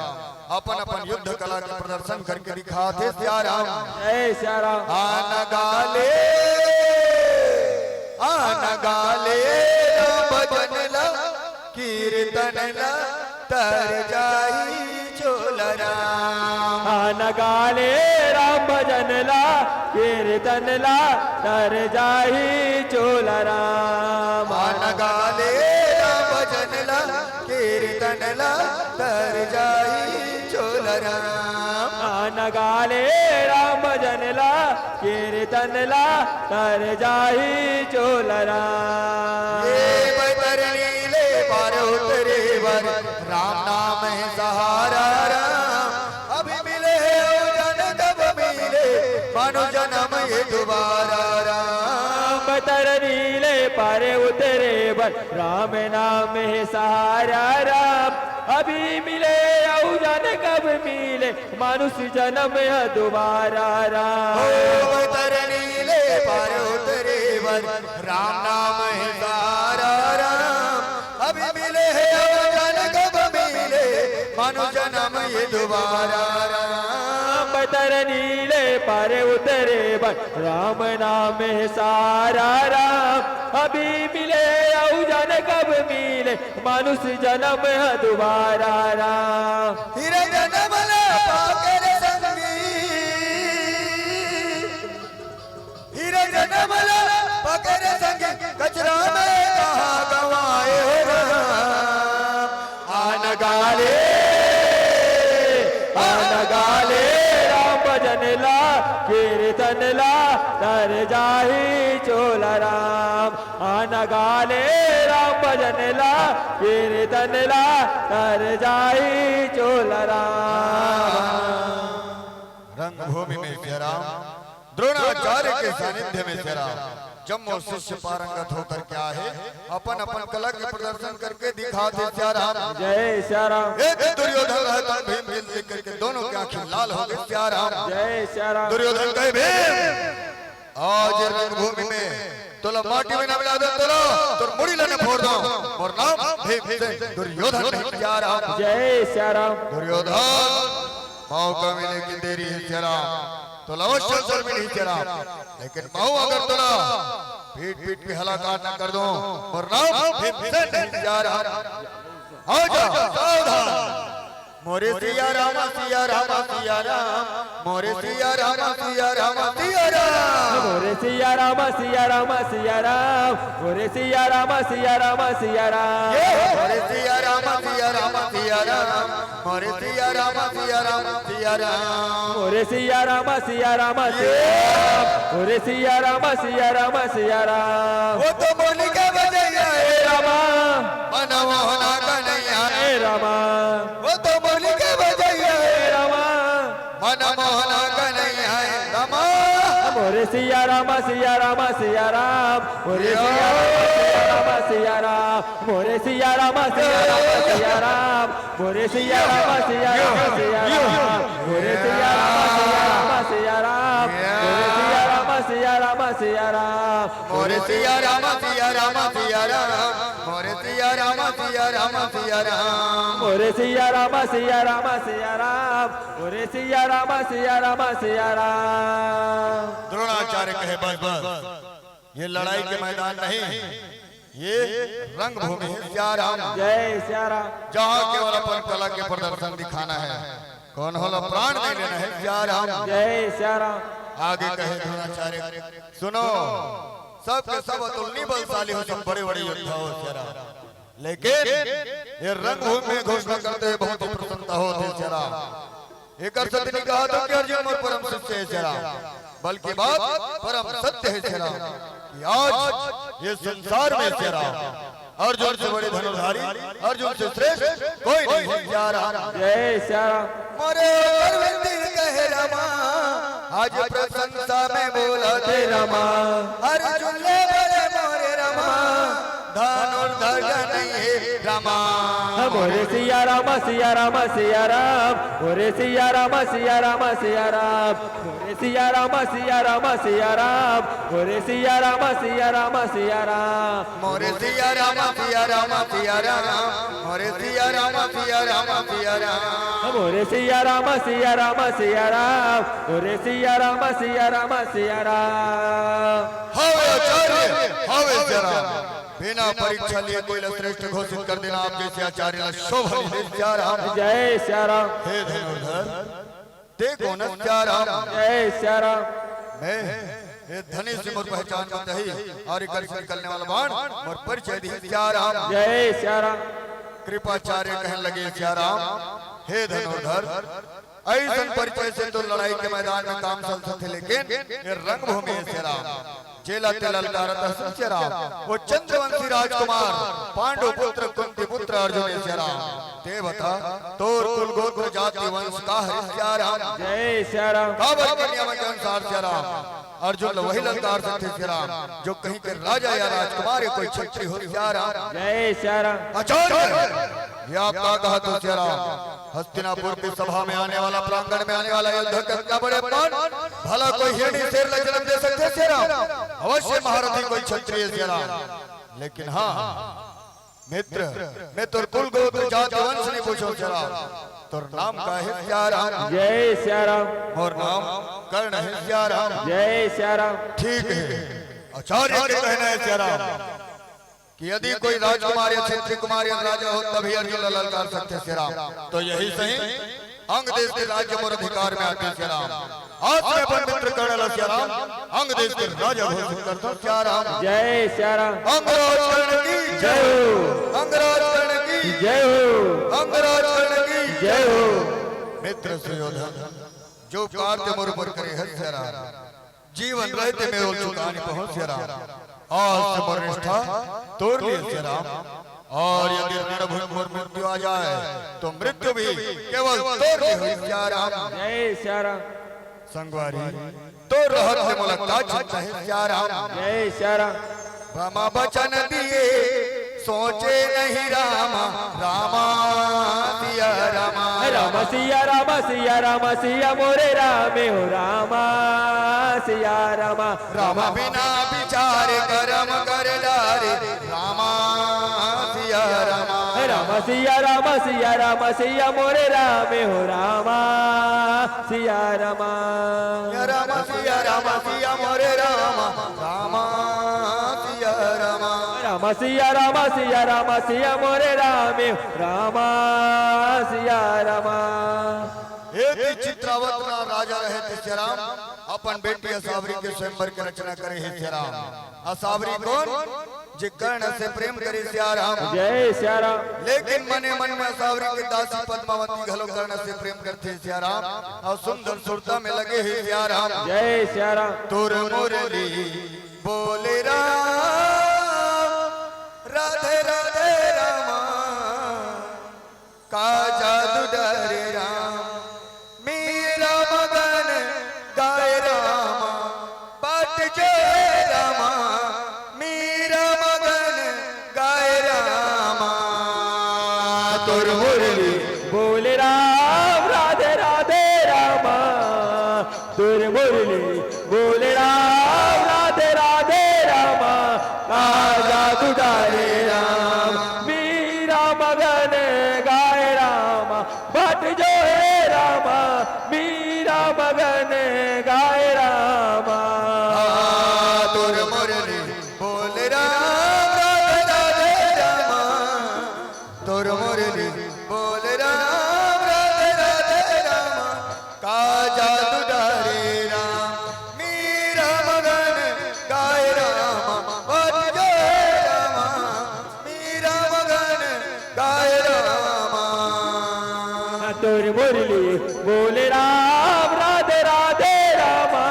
अपन अपन युद्ध कला के प्रदर्शन करके दिखाथे सिया राम। जय सिया राम। आन गाले, आन गाले राम भजन ला, कीर्तन ला, तर जाही झोला राम। आन गाले राम भजन ला, कीर्तन ला, तर जाही झोला राम। आन गाले राम भजन ला, कीर्तन ला, तर जाही झोला राम। आन गाले राम भजन ला, कीर्तन ला, तर जाही झोला राम। ये बैतरणी ले पार उतरे बर, राम नाम हे सहारा राम। अभी मिले हे अउ जाने कब मिले, मानो जन्म ये दोबारा राम। बैतरणी ले पार उतरे बर, राम नाम हे सहारा राम। अभी मिले अउ जाने कब मिले, मानुष जन्म ह दोबारा राम। ओ तरनी ले पार उतरे बर, राम नाम हे सहारा राम। अभी मिले हे अउ जाने कब मिले, मानो जन्म ये दोबारा राम। तरनी ले पार उतरे बर, राम नाम हे सहारा राम। अभी मिले अउ जाने कब मिले, मानुष जन्म ह दोबारा राम। हीरा जन्म ला पाके रे संगी, हीरा जन्म ला पाके रे संगी, कचरा में कहाँ गवाए हो राम। आन गाले, आन गाले राम भजन ला, कीर्तन ला, तर जाही झोला राम। आन गाले राम भजन ला, कीर्तन ला, तर जाही झोला राम। रंगभूमि में सिया राम, द्रोणाचार्य के सानिध्य में सिया राम, जम्मो शिष्य पारंगत होकर के आए हे, अपन अपन कला के प्रदर्शन करके दिखाथे सिया राम। जय सिया राम। एक दुर्योधन रहता भीम के देख करके दोनों के आंखें लाल हो गए सिया राम। जय सिया राम। दुर्योधन कहे, भीम, आज रंगभूमि में तोला माटी में ना मिला दो, तोला तोर मुड़ी ला ना फोड़ दो। मोर नाम भीमसेन, दुर्योधन नहीं सिया राम। जय सिया राम। दुर्योधन, मौका मिले कि देरी हे सिया राम, तोला अवश्य अवसर मिलही सिया राम। लेकिन महूं अगर तोला पीट पीट के हलाकान न कर दूं, मोर नाम भीमसेन नहीं सिया राम। आजा, सावधान। मोरे सिया राम, सिया राम, सिया राम। मोरे सिया राम, सिया राम, सिया राम। मोरे सिया राम, सिया राम, सिया राम। मोरे सिया राम, सिया राम, सिया राम। ये मोरे सिया राम, सिया राम, सिया राम। मोरे सिया राम, सिया राम, सिया राम। मोरे सिया राम, सिया राम, सिया राम। मोरे सिया राम, सिया राम, सिया राम। वो तो बोली के बजैया हे रामा। मन मोहना कन्हैया हे रामा। वो तो बोली के बजैया हे रामा। मन मोहना कन्हैया हे रामा। मोरे सिया राम, सिया राम, सिया राम। मोरे सिया राम, सिया राम, सिया राम। मोरे सिया राम, सिया राम, सिया राम। मोरे सिया राम, सिया राम, सिया राम। मोरे सिया राम, सिया राम, सिया राम। मोरे सिया राम, सिया राम, सिया राम। मोरे सिया राम, सिया राम, सिया राम। मोरे सिया राम, सिया राम, सिया राम। मोरे सिया राम, सिया राम, सिया राम। मोरे सिया राम, सिया राम, सिया राम। द्रोणाचार्य कहे, बस, बस, ये लड़ाई के मैदान नहीं, ये रंगभूमि हे सिया राम। जय सिया राम। जहाँ केवल अपन कला के प्रदर्शन दिखाना हे, कोनो ला प्राण नहीं लेना हे सिया राम। जय सिया राम। आगे कहे द्रोणाचार्य, सुनो, सबके सब अतुलनीय बलशाली हो, सब बड़े बड़े योद्धा हो सिया राम, लेकिन ये रंगभूमि में घोषणा करते हुए बहुत ही प्रसन्नता होत हे सिया राम। एकर सत्य नहीं कहा तो कि अर्जुन मोर परम शिष्य हे सिया राम, बल्कि बात परम सत्य हे सिया राम कि आज ये संसार में सिया राम अर्जुन से बड़े धनुर्धारी, अर्जुन से श्रेष्ठ कोई नहीं हे सिया राम। जय सिया राम। मोरे अरविंद कहे रामा, आज प्रशंसा में बोलथे रामा। अर्जुन ले बड़े मोरे रामा, धनुर्धर नहीं हे रामा। मोरे सिया राम, सिया राम, सिया राम। मोरे सिया राम, सिया राम, सिया राम। मोरे सिया राम, सिया राम, सिया राम। मोरे सिया राम, सिया राम, सिया राम। मोरे सिया राम, सिया राम, सिया राम। मोरे सिया राम, सिया राम, सिया राम। मोरे सिया राम, सिया राम, सिया राम। मोरे सिया राम, सिया राम, सिया राम। हव आचार्य, हव सिया राम। बिना परीक्षा लिए कोई ला श्रेष्ठ घोषित कर देना आप जैसे आचार्य ला शोभा नहीं हे सिया राम। जय सिया राम। हे धनुर्धर, ते कोन हस सिया राम? जय सिया राम। मैं, ये धनुष मोर पहचान बताही अउ एकर से निकलने वाला बाण मोर परिचय दिही सिया राम। जय सिया राम। कृपाचार्य कहन लगे सिया राम, हे धनुर्धर, अइसन परिचय से तो लड़ाई के मैदान में काम चल सकथे, लेकिन ये रंगभूमि हे सिया राम। जेला ते ललकारत हस सिया राम, वो चंद्रवंशी राजकुमार, पांडु पुत्र, कुंती पुत्र अर्जुन हे सिया राम। ते बता, तोर कुल गोत्र जाति वंश का हरे सिया राम? जय सिया राम। काबर के नियम के अनुसार सिया राम, अर्जुन ल वही ललकार सकथे सिया राम, जो कहीं के राजा या राजकुमार या कोई छत्री हो सिया राम। जय सिया राम। आचार्य, ये आप का कहत हो सिया राम? हस्तिनापुर की सभा में आने वाला, प्रांगण में आने वाला योद्धा कितना बड़े अपमान, भला कोई हिरणी शेर ला जन्म दे सकथे सिया राम? अवश्य महारथी कोई क्षत्रिय सिया राम। लेकिन हाँ मित्र, मैं तोर कुल गोत्र जाति वंश नहीं पूछो सिया राम, तोर नाम का हे सिया राम? जय सिया राम। मोर नाम कर्ण हे सिया राम। जय सिया राम। ठीक हे, आचार्य के कहना हे सिया राम कि यदि कोई राजकुमार या क्षत्रिय कुमार या राजा हो, तभी अर्जुन ला ललकार सकथे सिया राम। तो यही सही, अंग देश के राज्य मोर अधिकार में आथे सिया राम। आज मैं अपन मित्र कर्ण ला सिया राम, अंग देश के राजा घोषित करथों सिया राम। जय सिया राम। अंगराज कर्ण की जय हो। अंगराज कर्ण की जय हो। अंगराज कर्ण की जय हो। मित्र सुयोधन, जो उपकार ते मोर ऊपर करे हस सिया राम, जीवन रहते मैं ओला चुका नहीं पाहूं सिया राम। आज से मोर निष्ठा तोर लिए सिया राम, अउ यदि रणभूमि मोर मृत्यु आ जाए, तो मृत्यु भी केवल तोर लिए होही सिया राम। जय सिया राम। संगवारी, तोर रहत ले मोला का चिंता हे सिया राम। जय सिया राम। ब्रह्मा वचन दिए सोचे नहीं राम, राम सिया राम। राम सिया राम, सिया राम, सिया मोरे राम हो राम, सिया राम। राम बिना विचार करम कर डारे, राम सिया राम। राम सिया रामा, सिया रामा, सिया मोरे रामे हो रामा, सिया रामा। सिया रामा, सिया रामा, सिया मोरे रामा, रामा, सिया रामा। रामा, सिया रामा, सिया रामा, सिया मोरे रामे हो रामा, सिया रामा। हे ती चित्रावत ना राजा रहे थे सिया राम, अपन बेटी असावरी के स्वयंवर के रचना करे हे सिया राम। असावरी कोन? जे कर्ण से प्रेम करे सिया राम। जय सिया राम। लेकिन मने मन में असावरी के दासी पद्मावती घलो कर्ण से प्रेम करथे सिया राम, अउ सुंदर सुरता में लगे हे सिया राम। जय सिया राम। तोर मुरली बोले राम, राधे राधे रामा। का जादू डारे राम, मीरा मगन गाए रामा, बाट जो हे रामा, मीरा मगन गाए रामा। तोर मुरली बोले राम, राधे राधे रामा, तोर मुरली बोले राम, राधे राधे रामा, का जादू डारे राम, मीरा मगन गाए रामा, बाट जो हे रामा, मीरा मगन गाए रामा। आ, तोर मुरली बोले राम, राधे राधे रामा, तोर मुरली बोले राम, राधे राधे रामा, का जादू डारे राम, मीरा मगन गाए रामा, बाट जो हे रामा, मीरा मगन गाए रामा। तोर मुरली बोले राम, राधे राधे रामा,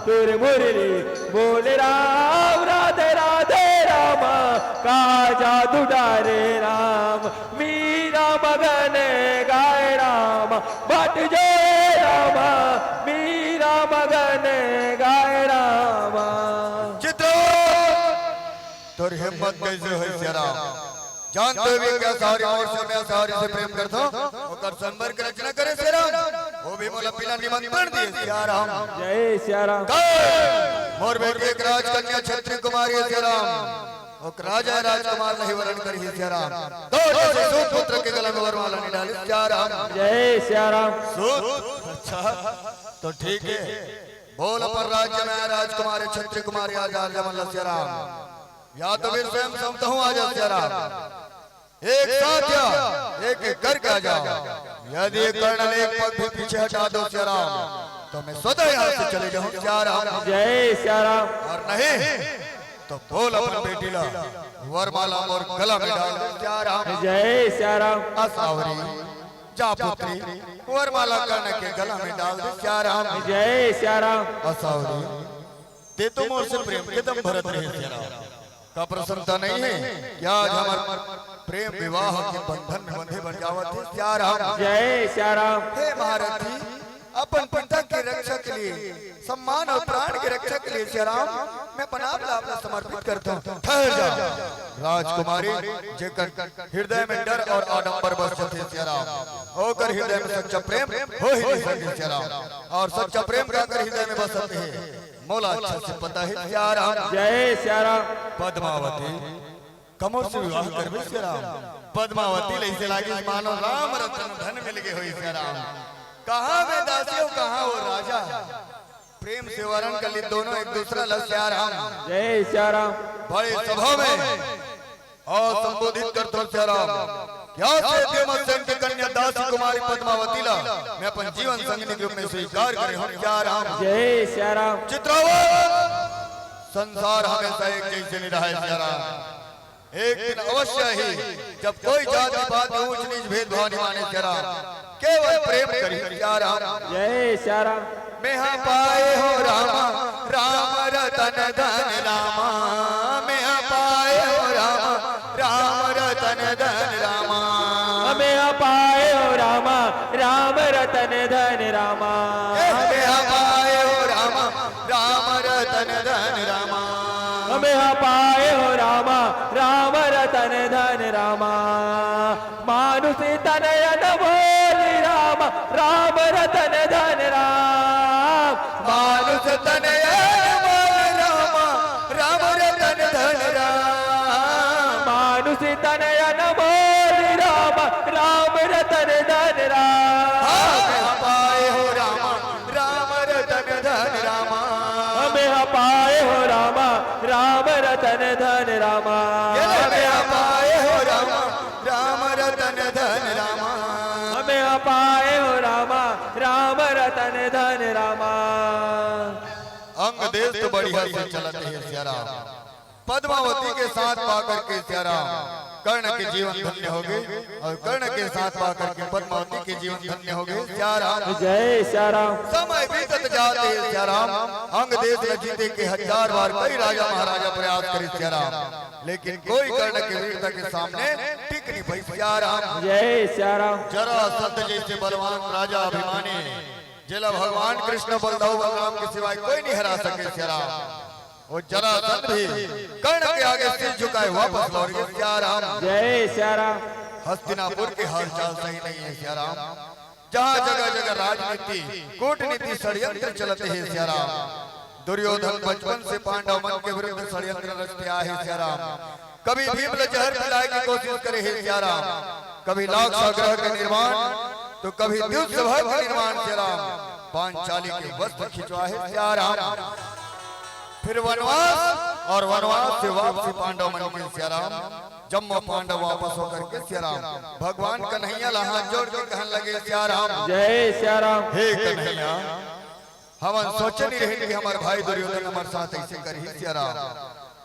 तोर मुरली बोले राम, राधे राधे रामा, का जादू डारे राम, मीरा मगन गाए रामा, बाट जो हे रामा, मीरा मगन गाए रामा। चित्र तोर हिम्मत कैसे होय सिया राम? जानते हुए क्या सारी मोर से, मैं सारी से प्रेम करता हूँ, ओकर संपर्क रचना करे सिया राम, वो भी मोला पीला निमंत्रण दिए सिया राम। जय सिया राम। कहे, मोर बेटी एक राजकन्या छत्री कुमारी हे सिया राम, ओकर राजा राजकुमार नहीं वरण करी सिया राम। दो जैसे सूत पुत्र के गला में वरमाला नहीं डाली सिया राम। जय सिया राम। सूत? अच्छा, तो ठीक है, बोल अपन राज्य में राजकुमारी छत्री कुमारी आजा, आजा मल्ला सिया राम। या तो फिर स्वयं समतहूँ आजा सिया राम। एक साथ या एक एक करके आ जाओ। यदि ये कर्ण ने एक पग भी पीछे हटा दो सिया राम, तो मैं स्वतः यहाँ से चले जाऊँ सिया राम। जय सिया राम। और नहीं तो बोल अपन बेटी ला वरमाला मोर गला में डाल दे सिया राम। जय सिया राम। असावरी जा पुत्री, वरमाला कर्ण के गला में डाल दे सिया राम। जय सिया राम। असावरी, ते तो मोर से प्रेम के दम भरत रहे सिया राम। का प्रसन्नता नहीं है कि आज हमर प्रेम विवाह के बंधन में बंधे बन जावत हे सिया राम? जय सिया राम। हे महारथी, अपन पिता के रक्षा के लिए, सम्मान और प्राण के रक्षा के लिए सिया राम, मैं अपन आप ला अपना समर्पित करता हूँ। ठहर जा राजकुमारी, जेकर हृदय में डर और आडंबर बस जथे सिया राम, ओकर हृदय में सच्चा प्रेम हो ही नहीं सके सिया राम। और सच्चा प्रेम काकर हृदय में बसत हे, मोला अच्छा से पता हे सिया राम। जय सिया राम। पद्मावती, का मोर से विवाह करबे सिया राम? पद्मावती ल अइसे लागिस मानो राम रतन धन मिल गे होही सिया राम। कहाँ मैं दासी अउ कहाँ वो राजा। प्रेम से वरण कर ली दोनों एक दूसरा ला सिया राम। जय सिया राम। बड़े सभा में अउ संबोधित करथों सिया राम। क्या से देव सेन के कन्या दासी कुमारी पद्मावती ला मैं अपन जीवन संगिनी के रूप में स्वीकार करे हों सिया राम। जय सिया राम। चित्रावत, संसार हमेशा एक जैसे नहीं रहे सिया राम। एक दिन अवश्य ही जब कोई जाति पाति ऊंच नीच भेदभाव नहीं माने सिया राम, केवल प्रेम करी सिया राम। जय सिया राम। मेहा पाए हो रामा, राम रतन धन रामा। मेहा पाए हो रामा, राम रतन धन रामा। मेहा पाए हो रामा, राम रतन धन रामा। ए, मेहा पाए हो रामा, राम रतन धन रामा। मेहा पाए हो रामा, राम रतन धन रामा। मानुष तनय न मोल राम, राम रतन धन राम। मानुष तनय न मोल राम, राम रतन धन राम। मानुष तनय न मोल राम रतन धन राम। हमें पाए हो रामा, राम रतन धन रामा। हमें पाए हो रामा, राम रतन धन रामा। ये ले हमें पाए हो रामा, राम रतन धन रामा। हमें पाए हो रामा, राम रतन धन रामा। अंग देश तो बढ़िया से चलत हे सिया राम। पद्मावती के साथ पाकर के सिया राम कर्ण के जीवन धन्य हो गे अउ कर्ण के साथ पाकर के पद्मावती के जीवन धन्य हो गे सिया राम। जय सिया राम। समय बीतत जात हे सिया राम, अंग देश ल जीते के हजार बार कई राजा महाराजा प्रयास करे सिया राम, लेकिन कोई कर्ण के वीरता के सामने टिक नहीं पाइस सिया राम। जय सिया राम। जरासंध जैसे बलवान राजा अभिमानी, जेला भगवान कृष्ण बलदाऊ बलराम के सिवाय कोई नहीं हरा सके सिया राम। वो जरासंध भी कर्ण के आगे सिर झुकाए वापस लौट गे सिया राम। जय सिया राम। हस्तिनापुर के हालचाल सही नहीं हे सिया राम। जहाँ जगह जगह राजनीति, कूटनीति, षड्यंत्र चलत हे सिया राम। दुर्योधन बचपन से पांडव मन के विरुद्ध षड्यंत्र रचते आए हे सिया राम। कभी भीम ल जहर पिलाए के कोशिश करे हे सिया राम, कभी लाक्षागृह के निर्माण, तो कभी द्यूत सभा के निर्माण सिया राम, पांचाली के वस्त्र खिंचवाए हे सिया राम। फिर वनवास अउ वनवास से वापसी पांडव मन के सिया राम, जम्मो पांडव वापस होकर के सिया राम भगवान कन्हैया ला हाथ जोड़ के कहन लगे सिया राम। जय सिया राम। हे कन्हैया, हमन सोचे नहीं रहेन कि हमर भाई दुर्योधन हमर साथ ऐसे करही सिया राम।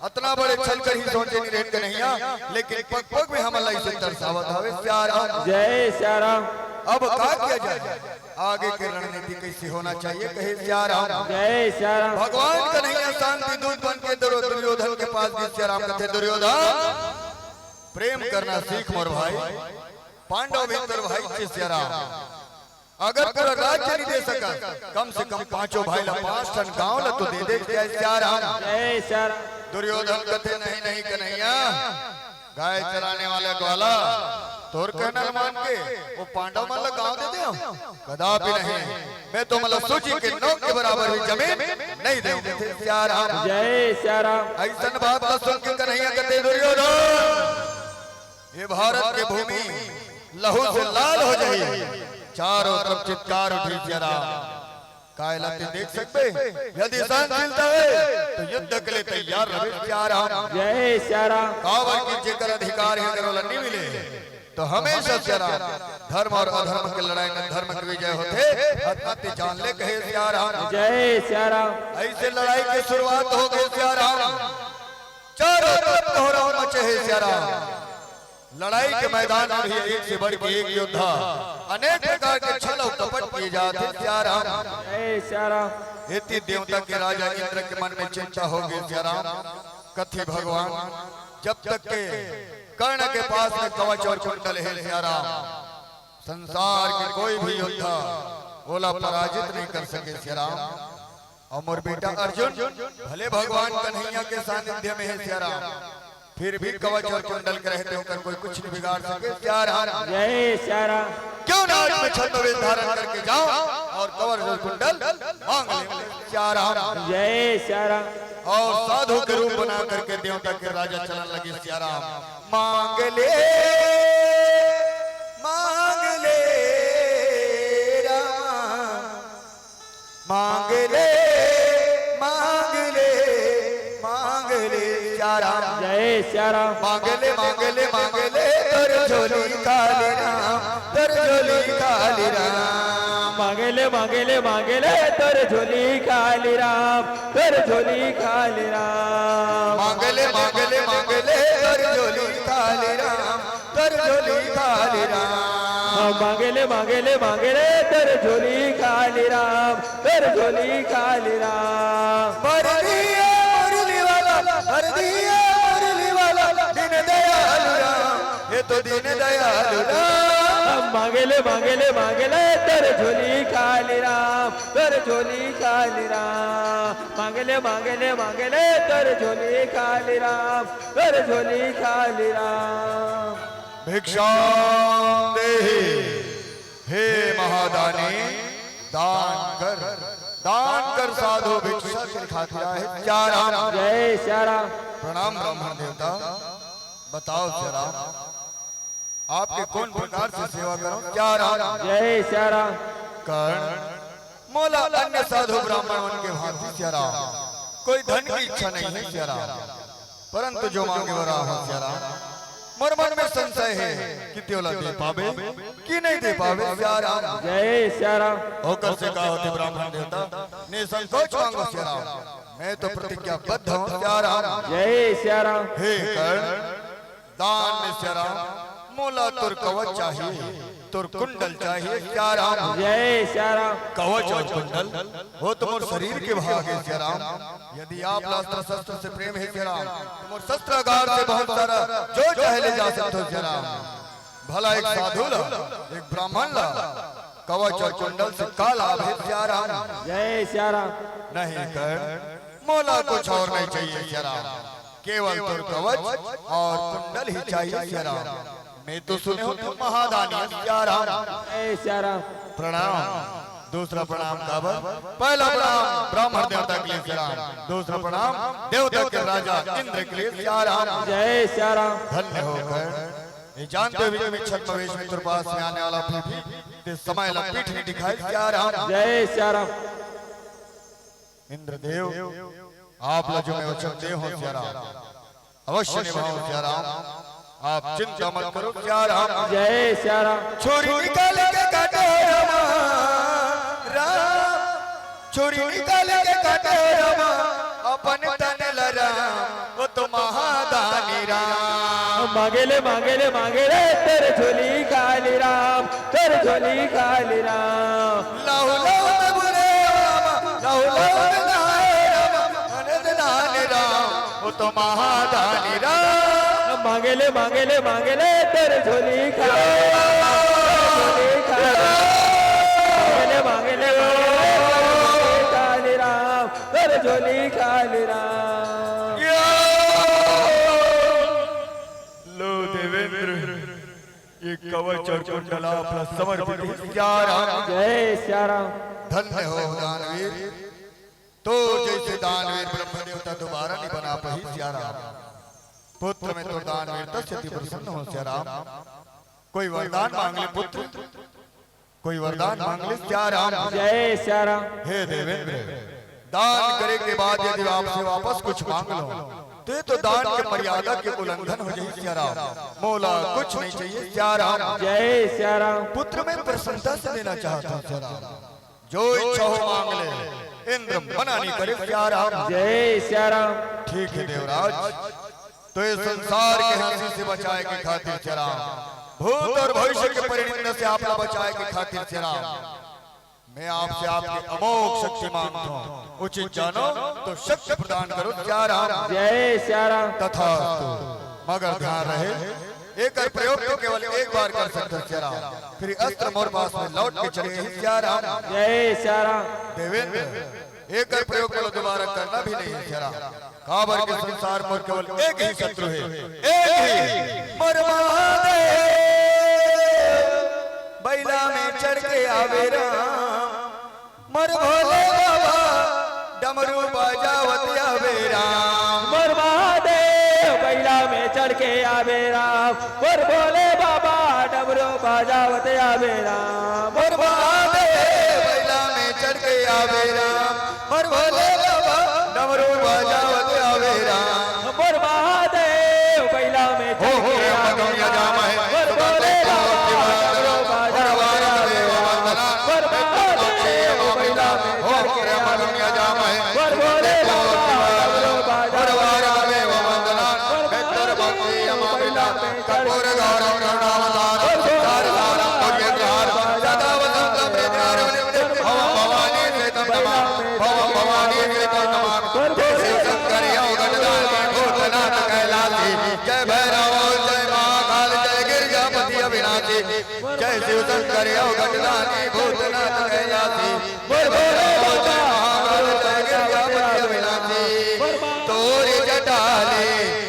अतना बड़े छल करही सोचे नहीं रहेन कन्हैया, लेकिन पग पग में हमन ला ऐसे तरसावत हवे सिया राम। जय सिया राम। अब का किया जाए, आगे के रणनीति कैसे होना चाहिए कहे सिया राम। जय सिया राम। भगवान कन्हैया शांति दूत बन के दुर्यो-, दुर्योधन के पास गे सिया राम, कथे दुर्योधन, प्रेम करना सीख मोर भाई, पांडव भी तोर भाई हे सिया राम। अगर पूरा राज्य नहीं दे सकस, कम से कम पांचों भाई ला पांच ठन गांव ला तो दे दे सिया राम। जय सिया राम। दुर्योधन कथे, नहीं, नहीं कन्हैया, गाय चराने वाला ग्वाला, तोर कहना ल मान के वो पांडव मन ला गांव दे देंव? कदापि नहीं। मैं तो मतलब सूजी के नोक के बराबर भी जमीन नहीं देंव सिया राम। जय सिया राम। अइसन बात ला सुन के कन्हैया कथे दुर्योधन, ये भारत के भूमि लहू से लाल हो जाही। चारों तरफ चित्कार उठही सिया राम। काय ला ते देख सकबे, यदि सहनशीलता हे तो युद्ध के लिए तैयार रहे सिया राम। जय सिया राम। काबर कि जेकर अधिकार हे अगर ओला नहीं मिले तो हमेशा सिया राम धर्म अउ अधर्म के लड़ाई में धर्म के विजय होथे। अतना ते जान ले कहे सिया राम। जय सिया राम। ऐसे लड़ाई की शुरुआत हो गई सिया राम। चारों तरफ कोहराम मचे हे सिया राम। लड़ाई के मैदान में भी एक से बढ़ के एक योद्धा, अनेक प्रकार के छल अउ कपट किए जात हे सिया राम। जय सिया राम। एती देवता के राजा इंद्र के मन में चिंता हो गे सिया राम। कथे भगवान, जब तक के कर्ण के पास में कवच अउ कुंडल हे सिया राम, संसार के कोई भी योद्धा ओला पराजित नहीं कर सके सिया राम। अउ मोर बेटा अर्जुन भले भगवान कन्हैया के सानिध्य में हे सिया राम, फिर भी कवच अउ कुंडल के रहते ओकर कोई कुछ नहीं बिगाड़ सके सिया राम। जय सिया राम। क्यों ना आज मैं छद्मवेश धारण करके जाऊं अउ कवच अउ कुंडल मांग ले सिया राम। जय सिया राम। अउ साधु के रूप बना करके देवता के राजा चलन लगे सिया राम। मांग ले, मांग ले राम। मांग ले, मांग ले, मांग ले सिया राम। जय सिया राम। मांग ले, मांग ले, मांग ले तोर झोली खाली राम, तोर झोली खाली राम। मांग ले, मांग ले, मांग ले तोर झोली खाली राम, तोर झोली खाली राम। मांग ले, मांग ले, मांग ले तोर झोली खाली राम, तोर झोली खाली राम। मांग ले, मांग ले, मांग ले तोर झोली खाली राम, तोर झोली खाली राम। भर दिए मुरली वाला, भर दिए मुरली वाला, दीन दयालु राम, हे तो दीन दयालु राम। मांग ले, मांग ले, मांग ले तोर झोली खाली राम, तोर झोली खाली राम। मांग ले, मांग ले, मांग ले तोर झोली खाली राम, तोर झोली खाली राम। भिक्षाम देहि, हे महादानी, दान कर, दान कर साधु भिक्षु के खातिर आए सिया राम। जय सिया राम। प्रणाम ब्राह्मण देवता। बताओ सिया राम, आपके कौन प्रकार से सेवा करूं? सिया राम। जय सिया राम। कर्ण, मोला अन्य साधु ब्राह्मण मन के भांति सिया राम, कोई धन की इच्छा नहीं है सिया राम, परंतु जो मांगे वो राम हो सिया राम। मोर मन में संशय है कि तेला दे पाबे कि नहीं दे पाबे सिया राम। जय सिया राम। ओकर से का होथे ब्राह्मण देवता, निसंकोच मांगो सिया राम, मैं तो प्रतिज्ञाबद्ध हूं सिया राम। जय सिया राम। हे कर्ण, दान में सिया राम, मोला तोर कवच चाहिए, तोर कुंडल चाहिए सिया राम। जय सिया राम। कवच और कुंडल, वो तो मोर शरीर के भाग है सिया राम। यदि आप ला अस्त्र शस्त्र से प्रेम है सिया राम, तो मोर शस्त्रागार से बहुत सारा जो चाहे ले जा सकते हो सिया राम। भला एक साधु ला, एक ब्राह्मण ला कवच और कुंडल से का लाभ है सिया राम? जय सिया राम। नहीं कर्ण, मोला कुछ और नहीं चाहिए सिया राम, केवल तोर कवच और कुंडल ही चाहिए सिया राम। मैं तो सुने हूं तू महादानी है सिया राम। जय सिया राम। प्रणाम। दूसरा प्रणाम काबर? पहला प्रणाम ब्राह्मण देवता के लिए सिया राम, दूसरा प्रणाम देवता के राजा इंद्र के लिए सिया राम। जय सिया राम। धन्य हो कर्ण, ये जानते हुए कि मैं छद्मवेश में तेरे पास में आने वाला हूं, फिर भी तेरे समय ला पीठ नहीं दिखाए सिया राम। जय सिया राम। इंद्रदेव, आप ला जो मैं वचन दे हूं सिया राम, अवश्य निभाऊं सिया राम, आप चिंता मत करो सिया राम। जय सिया राम। छुरी निकाल के काटे राम, राम, छुरी निकाल के काटे राम, अपन तन ला राम, वो तो महादानी राम। मांगेले, मांगेले, मांगेले, तोर झोली खाली राम, तोर झोली खाली राम। लाहू लाहू में बुले राम, लाहू लाहू में नहाए राम, अनंत दान राम, वो तो महादानी राम। मांगेले, मांगेले, मांगेले, तोर झोली खाली राम, तोर झोली खाली राम। मांगेले, मांगेले, मांगेले, तोर झोली खाली राम, तोर झोली खाली राम। या! लो देवेंद्र, ये कवच और कुंडल आप ला समर्पित है सिया राम। जय सिया राम। धन्य हो दानवीर, तो जैसे दानवीर ब्रह्म देवता दोबारा नहीं बना पाही सिया राम। पुत्र में तो दानवीरता से अति प्रसन्न हो सिया राम। कोई वरदान मांग ले पुत्र, कोई वरदान मांग ले सिया राम। जय सिया राम। हे देवेंद्र, दान करे के बाद यदि आपसे वापस कुछ मांग लो, तो ये तो दान के मर्यादा के उल्लंघन हो जाए सिया राम। मोला कुछ नहीं चाहिए सिया राम। जय सिया राम। पुत्र मैं प्रसन्नता से देना चाहता हूँ सिया राम। जो इच्छा हो मांग ले, इंद्र मना नहीं करे सिया राम। जय सिया राम। ठीक है देवराज, तो ये संसार के हंसी से बचाए के खातिर सिया राम, भूत और भविष्य के परिनिंदा से आप ला बचाए के खातिर सिया राम, मैं आपसे आपकी अमोघ शक्ति मांगता हूँ। उचित जानो तो शक्ति प्रदान करो सिया राम। जय सिया राम। तथास्तु। मगर ध्यान रहे, एकर प्रयोग तो केवल एक बार कर सकते हो सिया राम, फिर अस्त्र मोर पास में लौट के चले ही सिया राम। जय सिया राम। देवेंद्र, एकर प्रयोग मोला दोबारा करना भी नहीं है सिया राम। काबर के संसार मोर केवल एक ही शत्रु है, एक ही, मोर महादेव बैला में चढ़ के आवे राम, मोर भोले बाबा डमरू बजावत आवे राम। मोर महादेव बैला में चढ़ के आवे राम, मोर भोले बाबा डमरू बजावत आवे राम। मोर महादेव बैला में चढ़ के आवे राम, मोर भोले बाबा डमरू बजावत आवे राम। मोर महादेव बैला में चढ़ के आवे राम, मोर भोले बाबा डमरू बजावत आवे राम। मोर महादेव बैला में चढ़ के आवे राम, मोर भोले बाबा डमरू बजावत आवे राम। मोर महादेव बैला में कठोर घोर करुणावतार, संसार सारम पुण्य विहार, सदा वसंत प्रेम भवम भवानी से तम नमः, भवम भवानी से तम नमः। जय शिव शंकर योग गणदानी भूतनाथ कैलासी, जय भैरव जय महाकाल जय गिरजापति अविनाशी, जय शिव शंकर योग गणदानी भूतनाथ कैलासी, जय भैरव जय महाकाल जय गिरजापति अविनाशी। तोर जटाले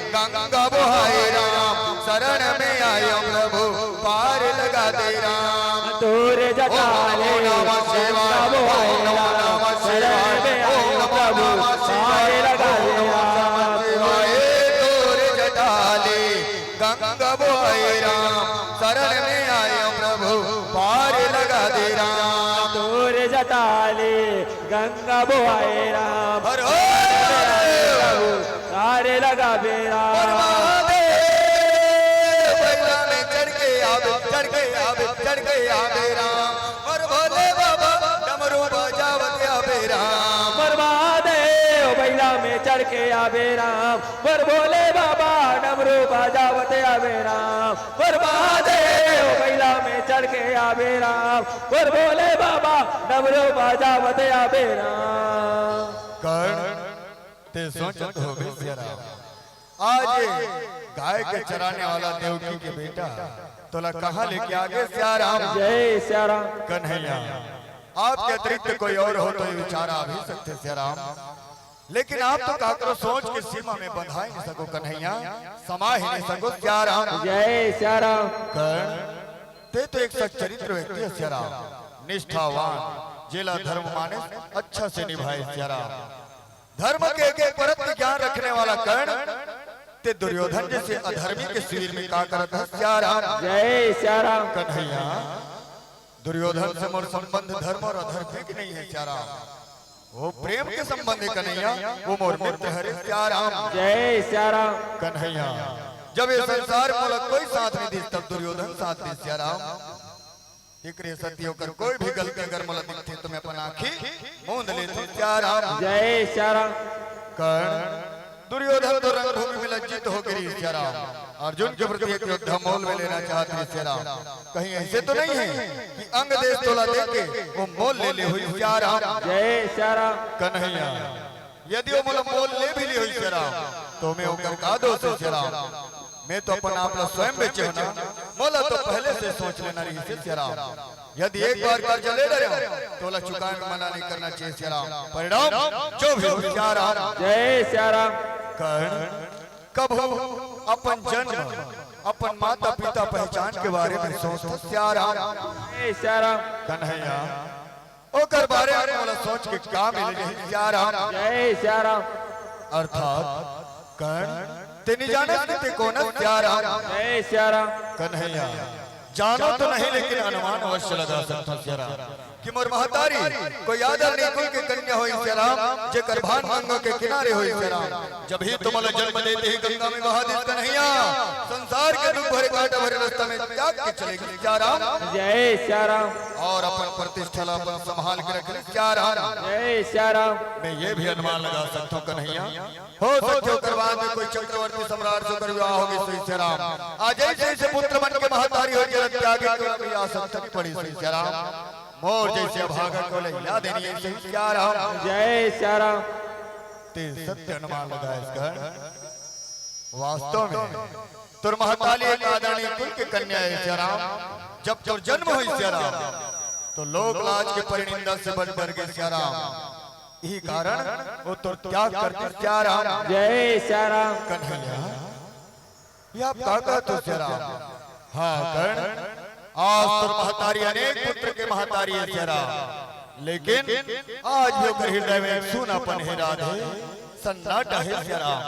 गंगा बोहाए राम, शरण में आयो प्रभु, पार लगा दे राम। तोर जटाले गंगा बोहाए राम, शरण में आयो प्रभु, पार लगा दे राम। तोर जटाले गंगा बोहाए हे राम, शरण में आयो प्रभु, पार लगा दे राम। तोर जटा ले गंगा बोहाए राम। हर हर महादेव। तारे लगा बेरा। हर महादेव। बैला में चढ़ के आवे, चढ़ के आवे, चढ़ के आवे राम। हर भोले बाबा डमरू बजावत आवे राम। हर महादेव बैला में चढ़ के आवे राम। हर भोले बाबा डमरू बजावत आवे राम। हर महादेव बैला में चढ़ के आवे राम। हर भोले बाबा डमरू बजावत आवे राम। कर्ण, ते सोचत होबे सिया राम, आज गाय के चराने वाला देवकी के बेटा तोला कहाँ लेके आगे सिया राम? जय सिया राम। कन्हैया, आपके अतिरिक्त कोई और हो तो ये विचार आ भी सकते सिया राम, लेकिन आप तो काकरो सोच के सीमा में बंधा ही नहीं सको कन्हैया, समा ही नहीं सको सिया राम। जय सिया राम। कर्ण, ते तो एक सच्चरित्र व्यक्ति है सिया राम, निष्ठावान, जेला धर्म माने अच्छा से निभाए सिया राम। धर्म के एक एक परत के ज्ञान रखने वाला कर्ण, ते दुर्योधन जैसे अधर्मी के शिविर में का करत है सिया राम? जय सिया राम। कन्हैया, दुर्योधन से मोर संबंध धर्म और अधर्म के नहीं है सिया राम, वो प्रेम के संबंध है कन्हैया, वो मोर मित्र हरे सिया राम। जय सिया राम। कन्हैया, जब ये संसार में मोला कोई साथ नहीं दिस, तब दुर्योधन साथ दिस सिया राम। एकरे सेती ओकर कोई भी गलती अगर मोला दिखथे तो मैं अपन आँखी मूंद लेथों सिया राम। जय सिया राम। कर्ण, दुर्योधन तो रणभूमि में लज्जित हो गिरी सिया राम। अर्जुन के प्रति एक योद्धा मोल में लेना चाहत रहिस सिया राम। कहीं ऐसे तो नहीं है कि अंग देस तोला देके वो मोल ले ले होही सिया राम। जय सिया राम। कन्हैया, यदि वो मोला मोल ले भी ले होही सिया राम, तो मैं ओकर का दोष है सिया राम? मैं तो अपन आप ला स्वयं बेचे हो ना, मोला तो पहले से सोच लेना रहिस सिया राम। यदि एक बार कर्जा ले डरे हो, तो ओला चुकाए में मना नहीं करना चाहिए सिया राम। परिणाम जो भी हो सिया राम। जय सिया राम। कर्ण, कभू अपन जन्म, अपन माता पिता पहचान के बारे में सोचत सिया राम। जय सिया राम। कन्हैया, ओकर बारे में मोला सोच के का मिल जाही सिया राम? जय सिया राम। अर्थात कर्ण, ते नी जानस कि ते कोन हस सिया राम? जय सिया राम। कन्हैया, जानो तो नहीं लेकिन अनुमान अवश्य लगा सकथों सिया राम कि मोर महतारी कोई आदरणीय कुल के कन्या होही सिया राम, जेकर भान गंगा के किनारे होही सिया राम। जब ही तो मोला जन्म देते ही गंगा में बहा दिस कन्हैया, संसार के दुख भरे कांटा भरे रास्ता में त्याग के चले गिस सिया राम। जय सिया राम। और अपन प्रतिष्ठा ला अपन संभाल के रख ले सिया राम। जय सिया राम। मैं ये भी अनुमान लगा सकता हूँ कन्हैया, हो सकथे ओकर बाद में कोई चक्रवर्ती सम्राट से ओकर विवाह हो गिस होही सिया राम। आज जैसे जैसे पुत्र मन के महतारी हो जन्म त्यागे के ओला विवाह सकथे पड़ी होही सिया राम। मोर जैसे अभागा को ले याद नहीं है सिया राम। जय सिया राम। ते सत्य अनुमान लगाए इसका। वास्तव में तोर महतारी एक आदरणीय कुल के कन्या है सिया राम। जब तोर जन्म होही सिया राम, तो लोक लाज के परिनिंदा से बच डर गे सिया राम। यही कारण वो तोर त्याग कर दिस सिया राम। जय सिया राम। कन्हैया, ये आप का कहत हो सिया राम? हाँ कर्ण, आज तोर महतारी अनेक पुत्र के महतारी है सिया राम, लेकिन आज भी ओकर हृदय में एक सूनापन हे राधे, सन्नाटा हे सिया राम।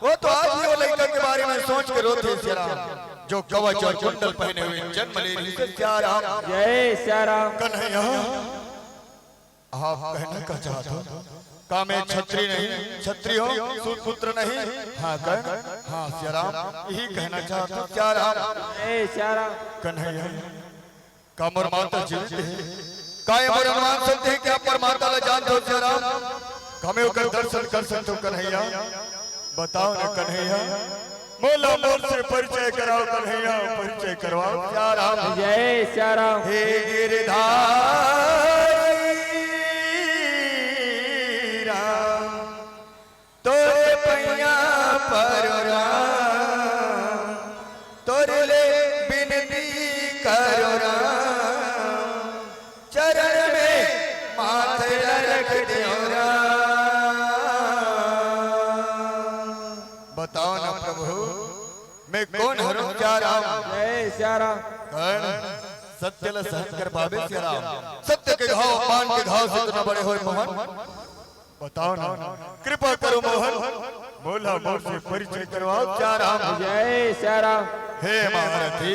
वो तो आज भी वो लइका के बारे में सोच के रोथे सिया राम, जो कवच और कुंडल पहने हुए जन्म ले रहिस सिया राम। जय सिया राम। कन्हैया, आप कहना का चाहत हो? का मैं छत्री नहीं, छत्री हूँ, सूत पुत्र नहीं? हाँ कर्ण, हाँ सिया राम, यही कहना चाहत हूँ सिया राम। जय सिया राम। कन्हैया, का मोर माता जीवित हे? का ये मोर अनुमान सत्य हे कि आप मोर माता ला जानत हो सिया राम? का मैं ओकर दर्शन कर सकत हो कन्हैया? बताओ ना कन्हैया, मोला मोर से परिचय कराओ कन्हैया, परिचय करवाओ सिया राम। जय सिया राम। हे गिरधारी राम, तोरे पैया परो राम, तोरे ले बिनती करो राम, चरण में माथ ला रख देव राम। बताओ ना प्रभु, मैं कोन हरों सिया राम? जय सिया राम। कर्ण, सत्य ला सहन कर पाबे सिया राम? सत्य के घाव, अपमान के घाव से तो न बड़े होय मोहन। बताओ ना, कृपा करो मोहन, मोला मोर से परिचय करवाओ सियाराम। जय सियाराम। हे महारथी,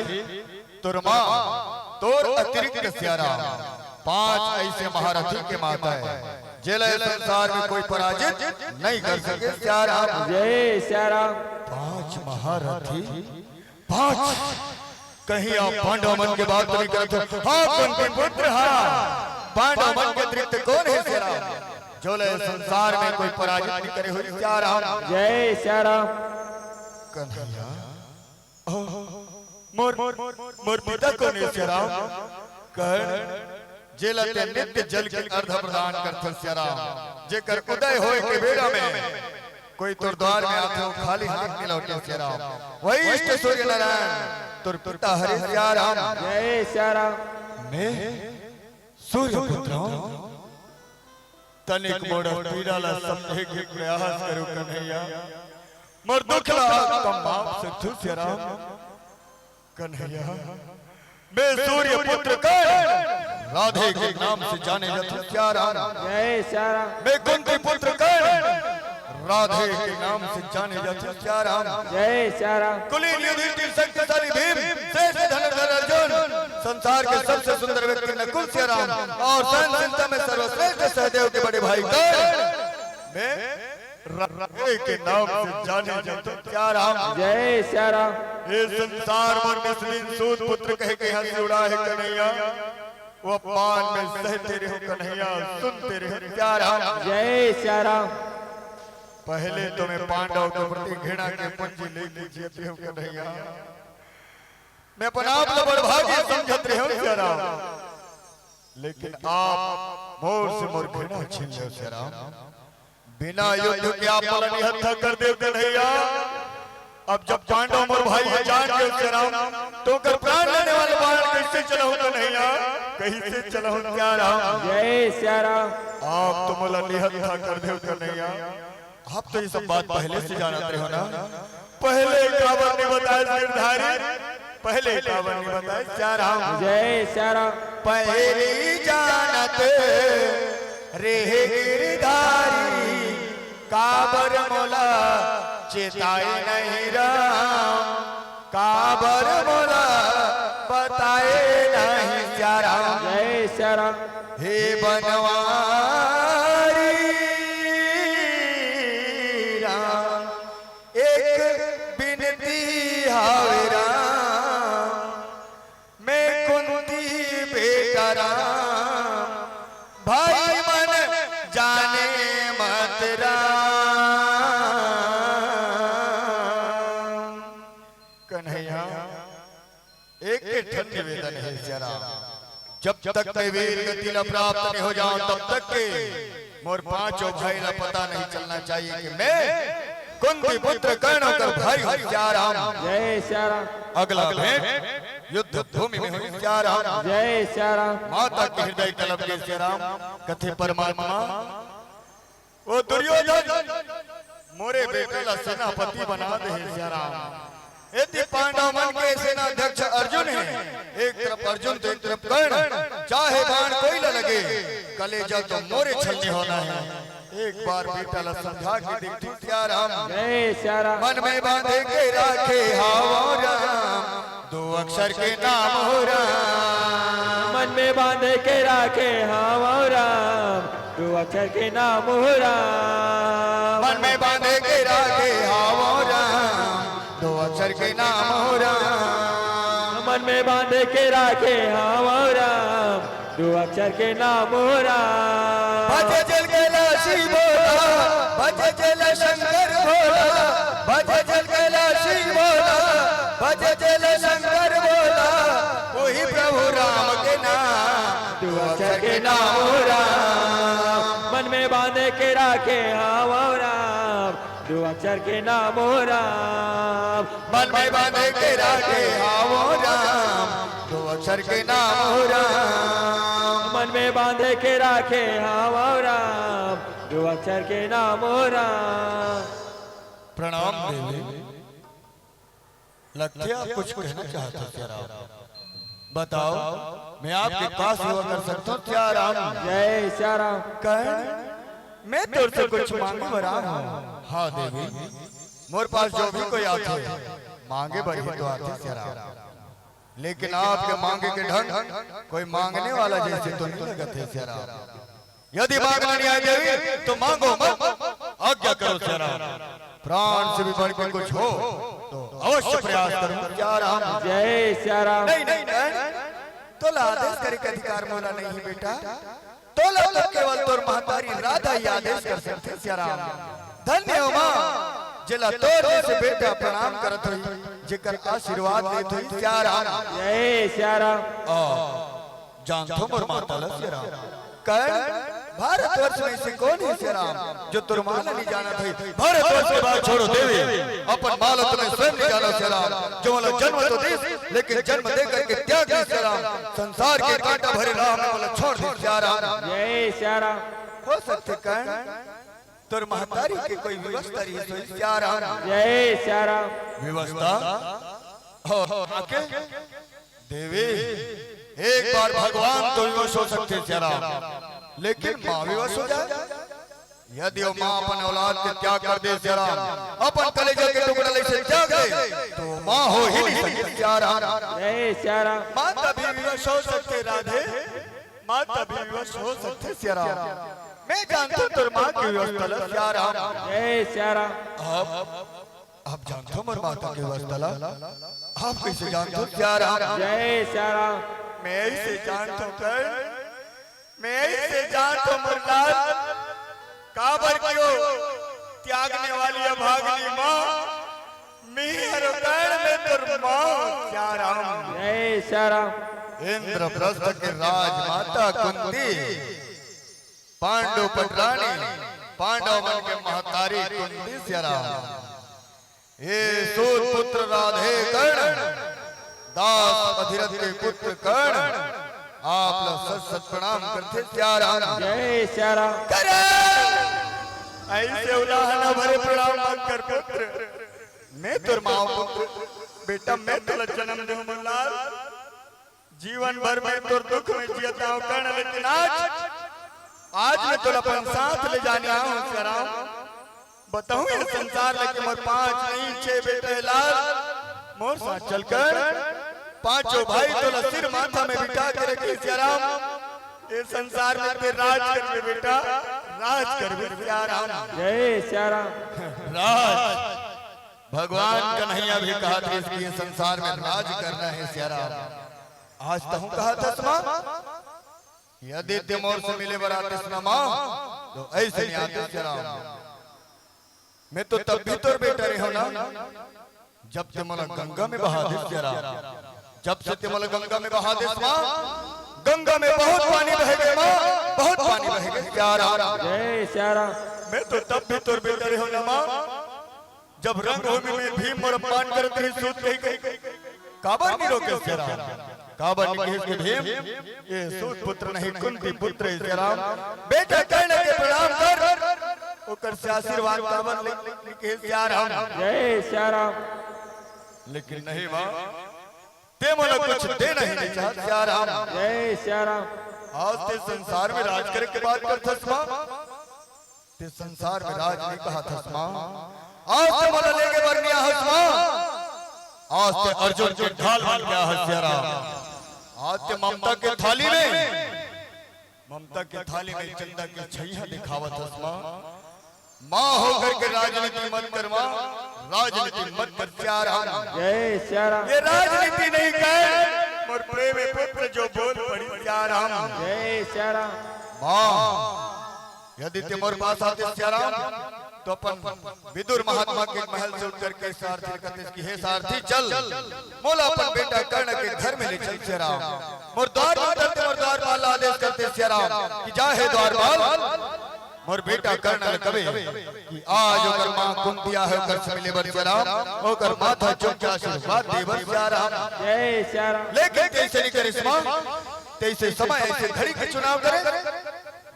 तोर माँ, तोर अतिरिक्त सियाराम, पांच ऐसे महारथी के माता है, जेला ए संसार में कोई पराजित नहीं कर सके सियाराम। जय सियाराम। पांच महारथी, पांच। कहीं आप पांडव मन के बात तो नहीं करत हो? हाँ, कुंती पुत्र, हाँ। पांडव मन के अतिरिक्त कौन है सियाराम, जोला ए संसार में कोई पराजित नहीं करे होही सियाराम? जय सियाराम। कन्हैया, मोर, मोर पिता कोन हे सियाराम? कर्ण, जेला ते नित्य जल के अर्घ प्रदान करथस सियाराम, जेकर उदय होय के बेरा में कोई तोर द्वार में आथे, वो खाली हाथ नहीं लौटे सियाराम। वही इष्ट सूर्य नारायण तोर पिता हरे सियाराम। जय सियाराम। मैं सूर्य पुत्र हूँ। तनिक मोर पीड़ा ला समझे के प्रयास करो कन्हैया, मोर दुख ला कम माफ सकथो सियाराम। कन्हैया, मैं सूर्य पुत्र कर्ण, राधे के नाम से जाने जाथो सियाराम। जय सियाराम। मैं कुंती पुत्र कर्ण, राधे के नाम से जाने जाथो सियाराम। जय सियाराम। कुलीन युधिष्ठिर शक्तिशाली भीम, श्रेष्ठ धनुर्धर अर्जुन, संसार के सबसे सुंदर व्यक्ति नकुल सियाराम और सहनशीलता में सर्वश्रेष्ठ सहदेव के बड़े भाई कर्ण। मैं राधे के नाम से जाने जाथो सियाराम। जय सियाराम। ए संसार मन में सुनील सूत पुत्र कह के हंसी उड़ा है कन्हैया, वो अपमान में सहते रहो कन्हैया, सुनते रहो सियाराम। जय सियाराम। पहले तो मैं पांडव के प्रति घृणा के पूंजी लेके जियत रहो कन्हैया, मैं अपन आप ला बड़भागी समझत रहो सियाराम, लेकिन आप मोर से मोर घृणा छीन लेव सियाराम। बिना युद्ध के आप मोला निहत्था कर देव कन्हैया। अब जब पांडव मोर भाई हे जान गेव सियाराम, तो ओकर प्राण लेने वाला बाण कैसे चलाहूं कन्हैया, कैसे चलाहूं सियाराम? जय सियाराम। आप तो मोला निहत्था कर देव कन्हैया। आप तो ये सब बात पहले से जानत रहे हो ना? पहले काबर नहीं बताए गिरधारी, पहले काबर नहीं बताए सियाराम। जय सियाराम। पहली जानत रेहे गिरधारी, काबर मोला चेताए नहीं राम, काबर मोला बताए नहीं सियाराम। जय सियाराम। हे बनवारी राम, एक बिनती हावे राम, मैं कुंती बेटा राम, भाई मन जाने मत राम। कन्हैया, एक ठन निवेदन हे सियाराम, जब तक मैं वीर गति ला प्राप्त नहीं हो जाऊं, तब तक के मोर पांचों भाई ला पता नहीं चलना चाहिए कि मैं कुंती पुत्र कर्ण ओकर भाई हूं सियाराम। जय सियाराम। अगला भेंट युद्ध भूमि में होही सियाराम। जय सियाराम। माता के हृदय तलब गे सियाराम। कथे परमात्मा, वो दुर्योधन मोरे बेटा ला सेनापति बना दे हे सियाराम। एती पांडव मन के सेनाध्यक्ष अर्जुन हे, एक तरफ अर्जुन तो एक तरफ कर्ण, चाहे बाण कोई ला लगे, कलेजा तो मोरे छलनी होना हे। एक बार बेटा ला समझा के देखथों सियाराम। जय सियाराम। मन में बांधे के राखे हावों राम, दो अक्षर के नाम हो राम। मन में बांधे के राखे हावों राम, दो अक्षर के नाम हो राम। मन में बांधे के राखे हावों राम, दो अक्षर के नाम हो राम। मन में बांधे के राखे हावों राम, दो अक्षर के नाम हो राम। भज जल कैलाशी भोला, भज जल शंकर भोला, भज जल कैलाशी भोला, भज जल शंकर भोला, वही प्रभु राम के नाम, दो अक्षर के नाम हो राम। मन में बांधे के राखे हावों राम, दो अक्षर के नाम हो राम। मन में बांधे के राखे हावों राम, दो अक्षर के नाम हो राम। मन में बांधे के राखे हावों राम, दो अक्षर के नाम हो राम। प्रणाम देवी। लगथे आप कुछ कहना चाहत हो सियाराम। बताओ, मैं आपके का सेवा कर सकता हूँ सियाराम? जय सियाराम। कर्ण, मैं तोर से कुछ मांगे बर आए हंव। हाँ देवी, मोर पास जो भी कोई आथे, मांगे बर ही तो आथे सियाराम। लेकिन आपके मांगे के ढंग कोई मांगने वाला जैसे तो नहीं लगत हे सियाराम। यदि मांगना नहीं आए देवी, तो मांगो मत, आज्ञा करो सियाराम। प्राण से भी बढ़ के कुछ हो तो अवश्य प्रयास करूं सियाराम। जय सियाराम। नहीं, नहीं, नहीं, तोला आदेश करे के अधिकार मोला नहीं हे बेटा। तोला तो केवल तोर महतारी राधा ही आदेश कर सकथे सियाराम। धन्य हो माँ, जेला तोर जैसे बेटा प्रणाम करत होही, जेकर आशीर्वाद लेत होही सियाराम। जय सियाराम। आ, जानथो मोर माता ला सियाराम। कर्ण, भारतवर्ष में से कौन है सियाराम, जो तोर माँ ला नहीं जानत हे? भारतवर्ष के बात छोड़ो देवी, अपन माँ ला तो मैं स्वयं नहीं जानो सियाराम, जो मोला जन्म तो दिस, लेकिन जन्म दे करके त्याग दिस सियाराम। संसार के कांटा भरे राह में मोला छोड़ दिस सियाराम। जय सियाराम। हो सकथे कर्ण, तोर महतारी के कोई विवशता रहिस होही सियाराम। जय सियाराम। विवशता? और आके देवी, एक बार भगवान तो विवश हो सकथे सियाराम, लेकिन माँ विवश हो जाए? यदि वो माँ अपन औलाद के त्याग कर दे सियाराम, अपन कलेजा के टुकड़ा ला अइसे त्याग दे, तो माँ हो ही नहीं सकती सियाराम। जय सियाराम। माँ तभी विवश हो सकथे राधे, माँ तभी विवश हो सकथे सियाराम। मैं जानथों तोर माँ के विवशता ला सियाराम। जय सियाराम। अब आप जानथो मोर माता के विवशता ला? आप कइसे जानथो सियाराम? जय सियाराम। मैं अइसे जानथों कर्ण, मैं अइसे जानथों मोर लाल, काबर कि वो त्यागने वाली अभागनी माँ, मैं हरों कर्ण, मैं तोर माँ सियाराम। जय सियाराम। इंद्रप्रस्थ के राजमाता कुंती, पांडु पटरानी, पांडव मन के महतारी कुंती सियाराम। हे सूत पुत्र राधे कर्ण, दास अधिरथ के पुत्र कर्ण, आप ला सत सत प्रणाम करथे सियाराम। जय सियाराम। कर्ण, अइसे उलाहना भरे प्रणाम मत कर पुत्र। मैं तोर माँ पुत्र, बेटा मैं तोला जन्म देहूं मोर लाल। जीवन भर मैं तोर दुख में जियत हंव कर्ण, लेकिन आज, आज मैं तोला अपन साथ ले जाने आए हंव सियाराम। बताहूं ये संसार ला कि मोर पांच नहीं छह बेटा हे लाल, मोर साथ चल कर्ण। पांचों भाई तोला सिर माथा में बिठा के रखे सियाराम। ये संसार में तें राज करबे बेटा, राज करबे सियाराम। जय सियाराम। राज भगवान कन्हैया भी कहत रहिस कि ये संसार में राज करना हे सियाराम। आज तहूं कहत हस माँ, यदि तें मोर से मिले बर आतेस ना माँ, तो अइसे नहीं आतेस सियाराम। मैं तो तब भी तोर बेटा रहेंव ना, जब तें मोला गंगा में बहा देस सियाराम। जब से तें मोला गंगा में बहा देस माँ, गंगा में बहुत पानी बह गे माँ, बहुत पानी बह गे सियाराम। जय सियाराम। मैं तो तब भी तोर बेटा रहेंव ना माँ, जब रंगभूमि में भीम मोर अपमान करत रहिस सूत कहि कहि। काबर नहीं रोकेस सियाराम? काबर नहीं कहिस कि भीम ये सूत पुत्र नहीं, कुंती पुत्र हे सियाराम। बेटा कर्ण के प्रणाम कर, ओकर से आशीर्वाद काबर नहीं कहिस सियाराम? जय सियाराम। लेकिन नहीं माँ, तें मोला कुछ देना ही नहीं चाहत सियाराम। जय सियाराम। आज तें संसार में राज करे के बात करत हस माँ, तें संसार में राज नहीं कहत हस माँ। आज तें मोला लेगे बर नइ आहस माँ, आज तें अर्जुन के ढाल बन के आहस सियाराम। आज तें ममता के थाली में, ममता के थाली में चंदा के छइहां दिखावत हस माँ। माँ होकर के राजनीति मत कर माँ, राजनीति मत कर सियाराम। जय सियाराम। ये राजनीति नहीं कहे, मोर प्रेम पुत्र जो बोल पड़िस सियाराम। जय सियाराम। माँ, यदि तें मोर पास आतेस सियाराम, तो अपन विदुर महात्मा के महल से उठ करके सारथी ल कहतेस कि हे सारथी चल, मोला अपन बेटा कर्ण के घर में ले चल सियाराम। मोर द्वारपाल, तें मोर द्वारपाल ला आदेश करते सियाराम कि जा हे द्वारपाल, मोर बेटा कर्ण ल कबे कि आज ओकर माँ कुंती आहे ओकर से मिले बर सियाराम, ओकर माथा चुम के आशीर्वाद दे बर सियाराम। जय सियाराम। लेकिन तें अइसे नहीं करिस माँ, तें अइसे समय अइसे घड़ी के चुनाव करे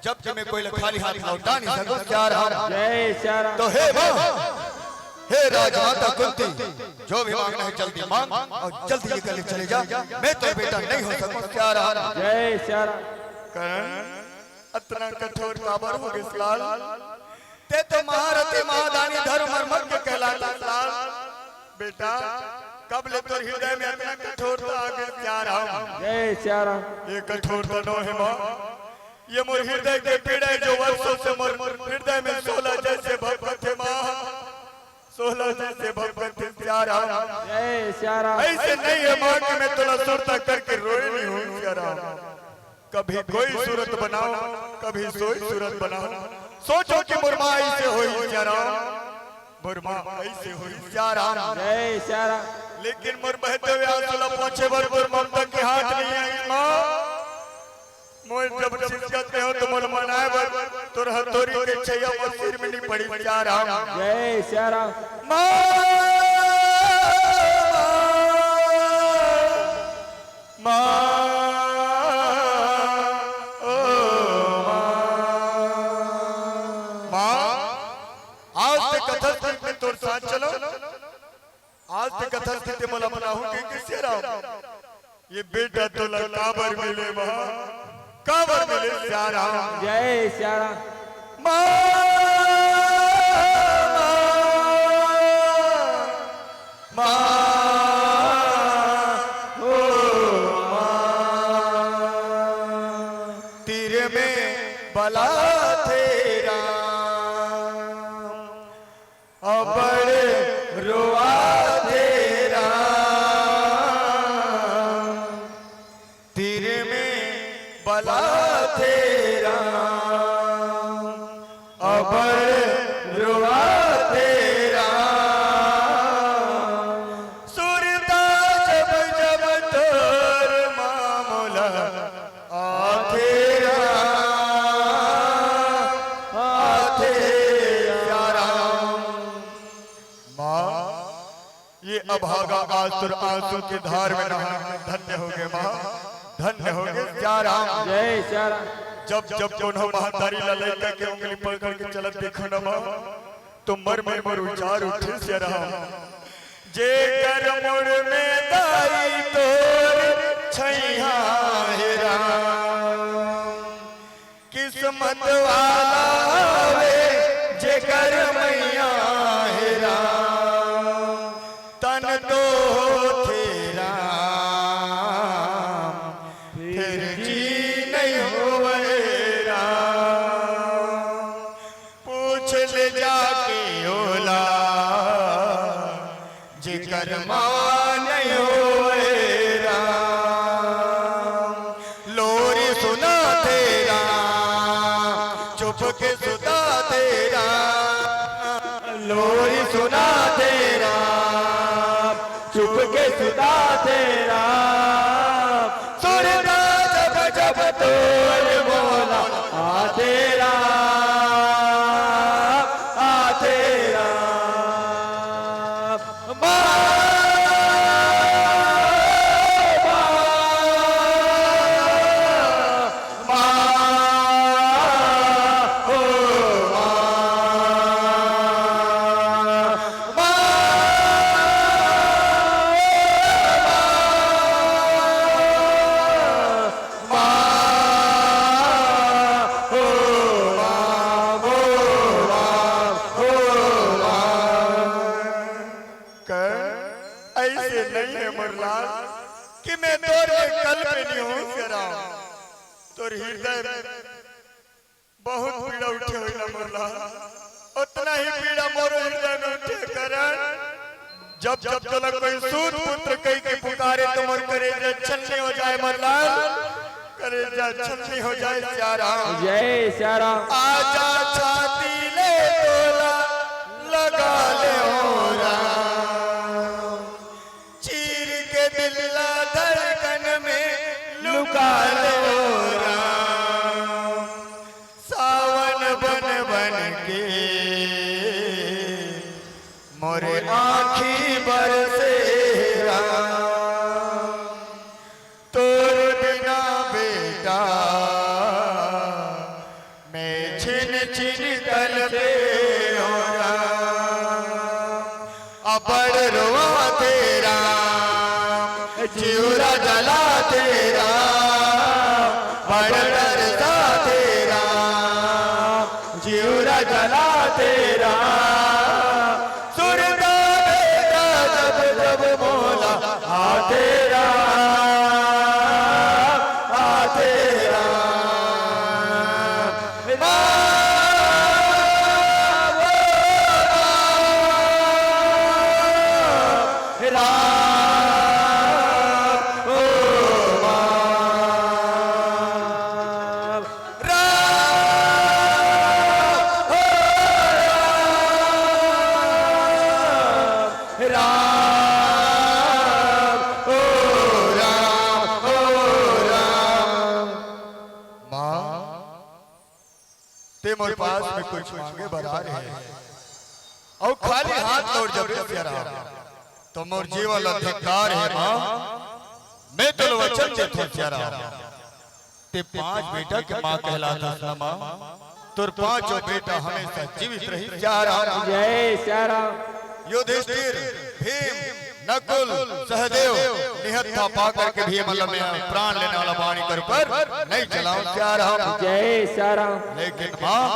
जब कि मैं कोई ला खाली हाथ लौटा नहीं सकूं सियाराम। जय सियाराम। तो हे माँ, हे राजमाता कुंती, जो भी मांगना है जल्दी मांग और जल्दी निकल के चले जा, मैं तो बेटा नहीं हो सकूं सियाराम। जय सियाराम। कर्ण, अतना कठोर काबर हो गेस लाल? ते तो महारथी महादानी धर्म मर्मज्ञ कहलाता लाल। बेटा, कब ले तोर हृदय में इतना कठोरता आ गई? सिया राम। जय सिया राम। ये कठोरता नो हे माँ, ये मोर हृदय के पीड़ा हे, जो वर्षों से मोर हृदय में सोला जैसे भभकथे माँ, सोला जैसे भभकथे सिया राम। जय सिया राम। ऐसे नहीं हे माँ कि मैं तोला सुरता करके रोए नहीं हूँ सिया राम। कभी कोई सूरत बनाओ, कभी सोई सूरत बनाओ। सोचो कि मोर माँ ऐसे होई सिया राम, मोर माँ ऐसे होई सिया राम। जय सिया राम। लेकिन मोर बहते हुए आंसू ला पोंछे बर तोर ममता के हाथ नहीं आई माँ। मोर जब चिचकत में हो तो मोर मनाए बर तोर हथौरी के छैया मोर सिर में नहीं पड़ी सिया राम। जय सिया राम। माँ, माँ, ओ माँ। माँ, आज ते कथस कि मैं तोर साथ चलो, आज ते कथस कि ते मोला अपनाहूँ कहिके सिया राम। ये बेटा तोला काबर मिले माँ, काबर मिले सिया राम। जय सिया राम। माँ, माँ, माँ, ओ माँ, तीर में बलाथे राम, अबड़ रोआथे राम, तीर में बलाथे राम, अबड़ रोआथे राम। सुरता जब जब तोर माँ मोला आथे राम, आथे सिया राम। माँ, ये अभागा आज तोर आंसू के धार में नहा के धन्य हो गे माँ, धन्य हो गे सिया राम। जय सिया राम। जब जब कोनो महतारी ला लइका के उंगली पकड़ के चलत देखो न माँ, तो मर में मोर उचार उठे सिया राम। जेकर मुड़ में दाई तोर छैया हे राम, किस्मत वाला हवे जेकर मैया हे राम, तन तो होथे राम, फिर जी नहीं होवे राम। पूछ ले जाके ओला, जेकर माँ नहीं होए राम। लोरी सुनाथे राम, चुप के सुताथे राम। लोरी सुनाथे राम, चुप के सुताथे राम। सुरता जब जब तोर मोला आथे राम, आथे राम। माँ, माँ, माँ, ओ माँ, माँ, माँ, माँ, ओ माँ, ओ माँ, ओ माँ। कर्ण, ऐसे नहीं है मोर लाल कि मैं तोर ले कल पे नहीं हूँ सिया राम। तोर हृदय में बहुत पीड़ा उठे होई ना मोर लाल, उतना ही पीड़ा मोर हृदय में उठे करण। जब जब तोला कोई सूत पुत्र कहिके पुकारे तो मोर करेजा छन्नी हो जाए मोर लाल, करेजा छन्नी हो जाए सिया राम। जय सिया राम। आजा छाती ले तोला लगा ले हो राम, चीर के दिल ला धड़कन में लुका ले हो राम। सावन बन बन के मोरे आँखी बरसे राम। तोर बिना बेटा मैं छिन छिन तलपे हो राम। अबड़ रोआथे राम, जिउरा जलाथे राम, बड़ तरसाथे राम, जिउरा जला तेरा सुरता बेटा जब जब मोला आ तेरा, आ तेरा। राम, ओ राम, राम, ओ राम। राम, ओ राम, राम, ओ राम, ओ राम। माँ, ते मोर पास में कुछ मांगे बर आ रहे हे, अउ खाली हाथ लौट जबे सियाराम, त मोर जीवन ला धिक्कार हे माँ। मैं तोला वचन देथों सियाराम, ते पांच बेटा के माँ कहलाथस न माँ, तोर पांचों बेटा हमेशा जीवित रही सियाराम। जय सियाराम। युधिष्ठिर, भीम, नकुल, सहदेव निहत्था पा करके भी मतलब में प्राण लेने वाला बाणी कर पर नहीं चलाओ सियाराम। जय सियाराम। लेकिन माँ,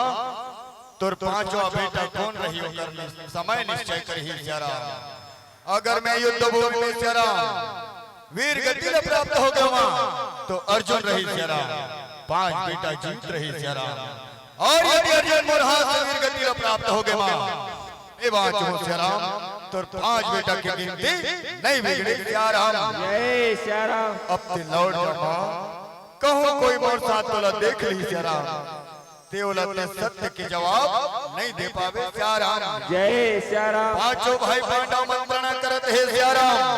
तोर पांचवा बेटा कौन रही ओकर नि-, समय निश्चय करही सियाराम। अगर मैं युद्ध भूमि में सियाराम वीर गति ल प्राप्त हो गया माँ, तो अर्जुन रही सियाराम, पांच बेटा जीवित रही सियाराम। और यदि अर्जुन मोर हाथ से वीर गति ल प्राप्त हो गया माँ, ए बाँच हो सियाराम, तोर पांच बेटा के गिनती नहीं बिगड़े सियाराम। जय सियाराम। अब ते लौट जा माँ, कहूँ कोई मोर साथ तोला देख ली सियाराम, ते ओला ते सत्य के जवाब नहीं दे पावे सियाराम। जय सियाराम। पांचों भाई पांडव मंत्रणा करत हे सियाराम,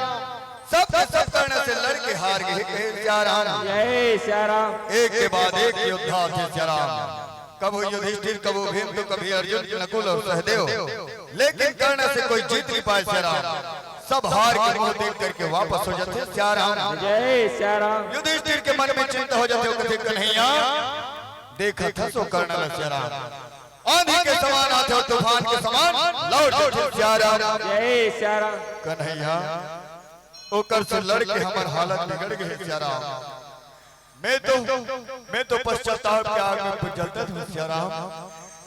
सब के सब कर्ण से लड़ के हार गए कहे सियाराम। जय सियाराम। एक के बाद एक योद्धा थे सियाराम, कभू युधिष्ठिर, कभू भीम, तो कभी अर्जुन, नकुल और सहदेव, लेकिन कर्ण से कोई जीत नहीं पाए सियाराम। सब हार के मुंह देख करके वापस हो जाते सियाराम। जय सियाराम। युधिष्ठिर के मन में चिंता हो जाते, वो कथे, "कन्हैया, देखत हस ओ कर्ण ल सियाराम, आंधी के समान आथे और तूफान के समान लौट जाथे सियाराम।" जय सियाराम। कन्हैया, ओकर से लड़ के हमर हालत बिगड़ गए सियाराम। मैं तो, मैं तो पश्चाताप के आग में जलत हूँ सियाराम।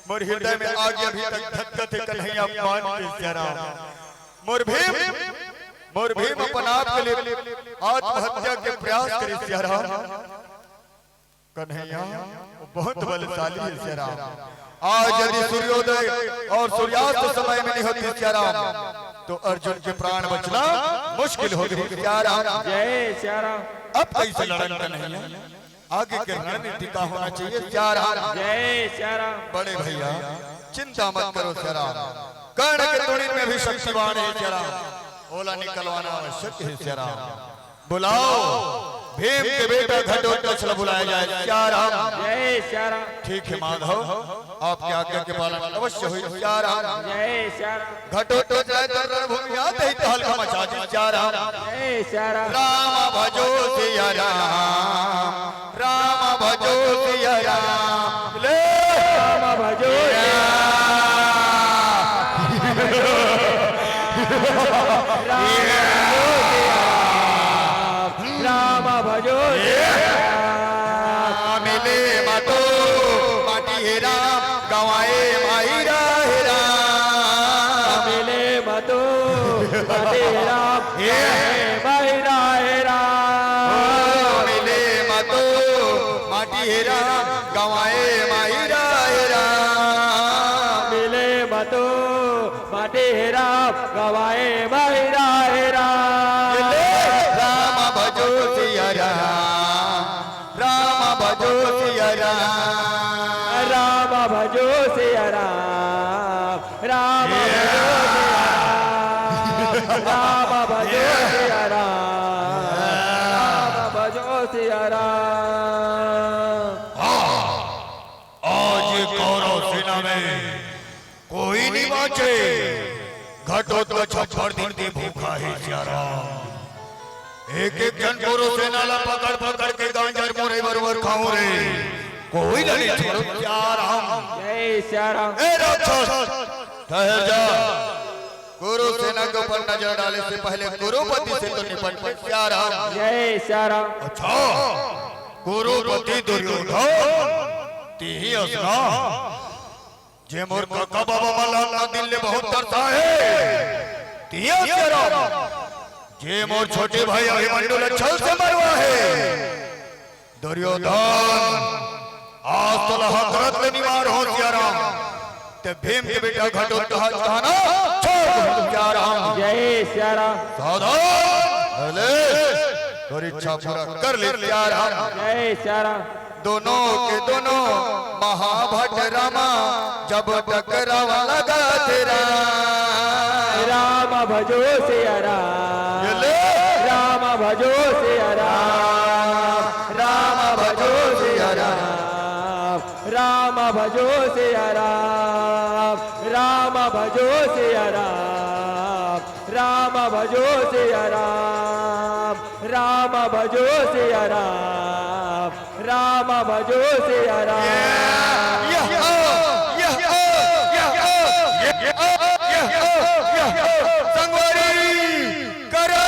मोर हृदय में आग अभी तक धधकत हे कन्हैया, मान के सियाराम। मोर भीम, मोर भीम अपन आप के लिए आत्महत्या के प्रयास करे सियाराम। कन्हैया, वो बहुत बलशाली हे सियाराम। आज यदि सूर्योदय और सूर्यास्त समय में नहीं होती सियाराम, तो अर्जुन के प्राण बचना मुश्किल हो गई सियाराम। जय सियाराम। अब कैसे लड़न कन्हैया? आगे के रणनीति का होना चाहिए सियाराम। जय सियाराम। बड़े भैया, चिंता मत करो सियाराम, कर्ण के तोड़िन में भी शक्तिवान हे सियाराम, ओला निकलवाना आवश्यक हे सियाराम। बुलाओ, भीम के बेटा घटोत्कच ला बुलाया जाए सियाराम। जय सियाराम। ठीक है माधव, आपके आज्ञा के पालन अवश्य होई सियाराम। जय सियाराम। घटोत्कच आए तो रणभूमि आते ही तहलका मचा दी सियाराम। जय सियाराम। राम भजो सिया राम, राम भजो सिया राम। ले राम भजो सिया राम। राम भजो सिया राम। राम भजो सिया राम। मिले मतो माटी हे राम, गंवाए माई रा हे राम। मिले मतो माटी हे राम, गंवाए माई रा हे राम। ओ, मिले मतो माटी हे राम, गंवाए माई रा हे राम। मिले मतो माटी हे राम, गंवाए माई रा हे राम। ले राम भजो सिया राम, राम भजो सिया राम। राम भजो सिया राम, राम भजो सिया राम, राम भजो सिया राम, राम भजो सिया राम। आज कौरव सेना में कोई नहीं बाँचे। घटोत्कच अब्बड़ दिन के भूखा हे सिया राम। एक एक झन कौरव सेना ला पकड़ पकड़ के गांजर मुरई बरोबर खाऊं रे। कोई ला नहीं छोड़ो सिया राम। जय सिया राम। ए राक्षस, ठहर जा। कौरव सेना के ऊपर नजर डाले से पहले कुरुपति से तो निपट ले सिया राम। जय सिया राम। अच्छा, कुरुपति दुर्योधन, तिही अस ना? जे मोर कका बाबा मन ला दिल ले बहुत तरसा हे, तिया सियाराम। जे मोर छोटे भाई अभिमन्यु ला छल से मरवा हे, दुर्योधन, आज तोला हकरत ले निवार हो सियाराम। ते भीम के बेटा घटोत्कच कहा ना, छोड़ सियाराम। जय सियाराम। सावधान, अले, तोर इच्छा पूरा कर ले सियाराम। जय सियाराम। दोनों के दोनों महाभट रामा, जब टकरावा लगा तेरा। राम भजो सिया राम। ये ले। राम भजो सिया राम। राम भजो सिया राम। राम भजो सिया राम। राम भजो सिया राम। राम भजो सिया राम। राम भजो सिया राम। राम भजो सिया राम। या, या, या, या, या, या, या, या, संगवारी करण।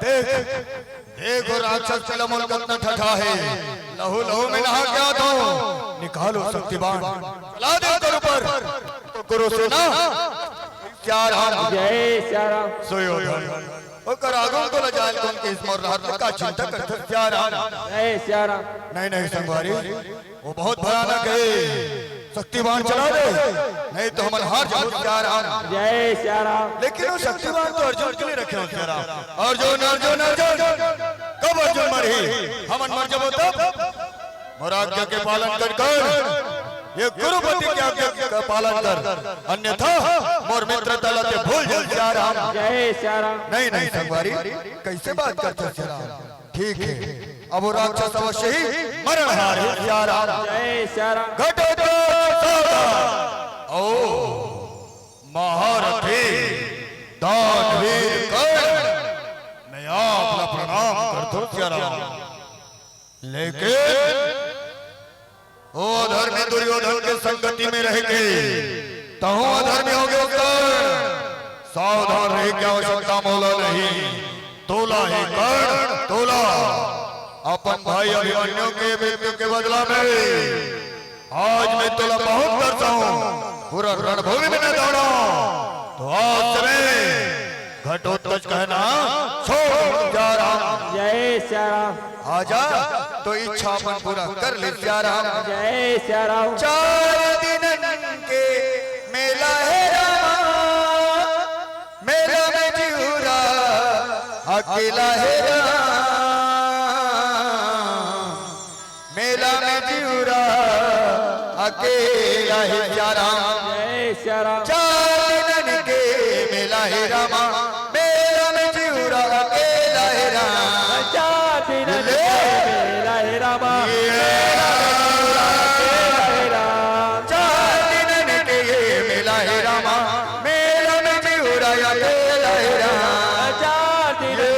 देख, देख वो राक्षस के लमन कतना ठठा हे। लहू लहू में नहा के आत हों। निकालो शक्ति बाण। चला दे ओकर ऊपर। तो गुरु सेना सिया राम। जय सिया राम। सुयोधन। ओकर आगू तोला जाय ल कोन कहिस, मोर रहत ले का चिंता करथस सिया राम। जय सिया राम। नहीं, नहीं संगवारी, वो बहुत भयानक हे। शक्ति बाण चला दे, नहीं तो हमन हार जाबो सिया राम। जय सिया राम। लेकिन वो शक्ति बाण तो अर्जुन के लिए रखे हों सिया राम। अर्जुन, अर्जुन, अर्जुन, कब अर्जुन मरही? हमन मर जाबो तब? मोर आज्ञा के पालन कर, कर। ये कुरुपति के आज्ञा के पालन कर, अन्यथा मोर मित्रता ला ते भूल जा सिया राम। जय सिया राम। नहीं, नहीं संगवारी, कैसे बात करथस सिया राम? ठीक हे, अब वो राक्षस अवश्य ही मरण हार हे सिया राम। जय सिया राम। घटोत्कच सावधान। ओ महारथी दानवीर कर्ण, मैं आप ला प्रणाम करथों सिया राम। लेकिन वो अधर्मी दुर्योधन के संगति में रह के तहूं अधर्मी हो गयो कर्ण। सावधान रहे के आवश्यकता मोला नहीं। तोला ही कर्ण, तोला अपन भाई अभिमन्यु के मृत्यु के बदला में आज मैं तोला बहुत तरसाहूं, पूरा रणभूमि में न दौड़ाऊं, तो आज से मैं घटोत्कच कहना छोड़ सिया राम। जय सिया राम। आजा, तो इच्छा अपन पूरा कर ले सिया राम। जय सिया राम। चार दिन के मेला हे रामा, मेला में जिउरा अकेला हे राम। मेला में जिउरा अकेला हे सिया राम। जय सिया राम। चार दिन के मेला हे रामा, मेला में जिउरा अकेला हे राम। चार दिन के मेला हे रामा, मेला में जिउरा अकेला हे राम। चार दिन के ये मेला हे रामा, मेला में जिउरा अकेला हे राम। चार दिन के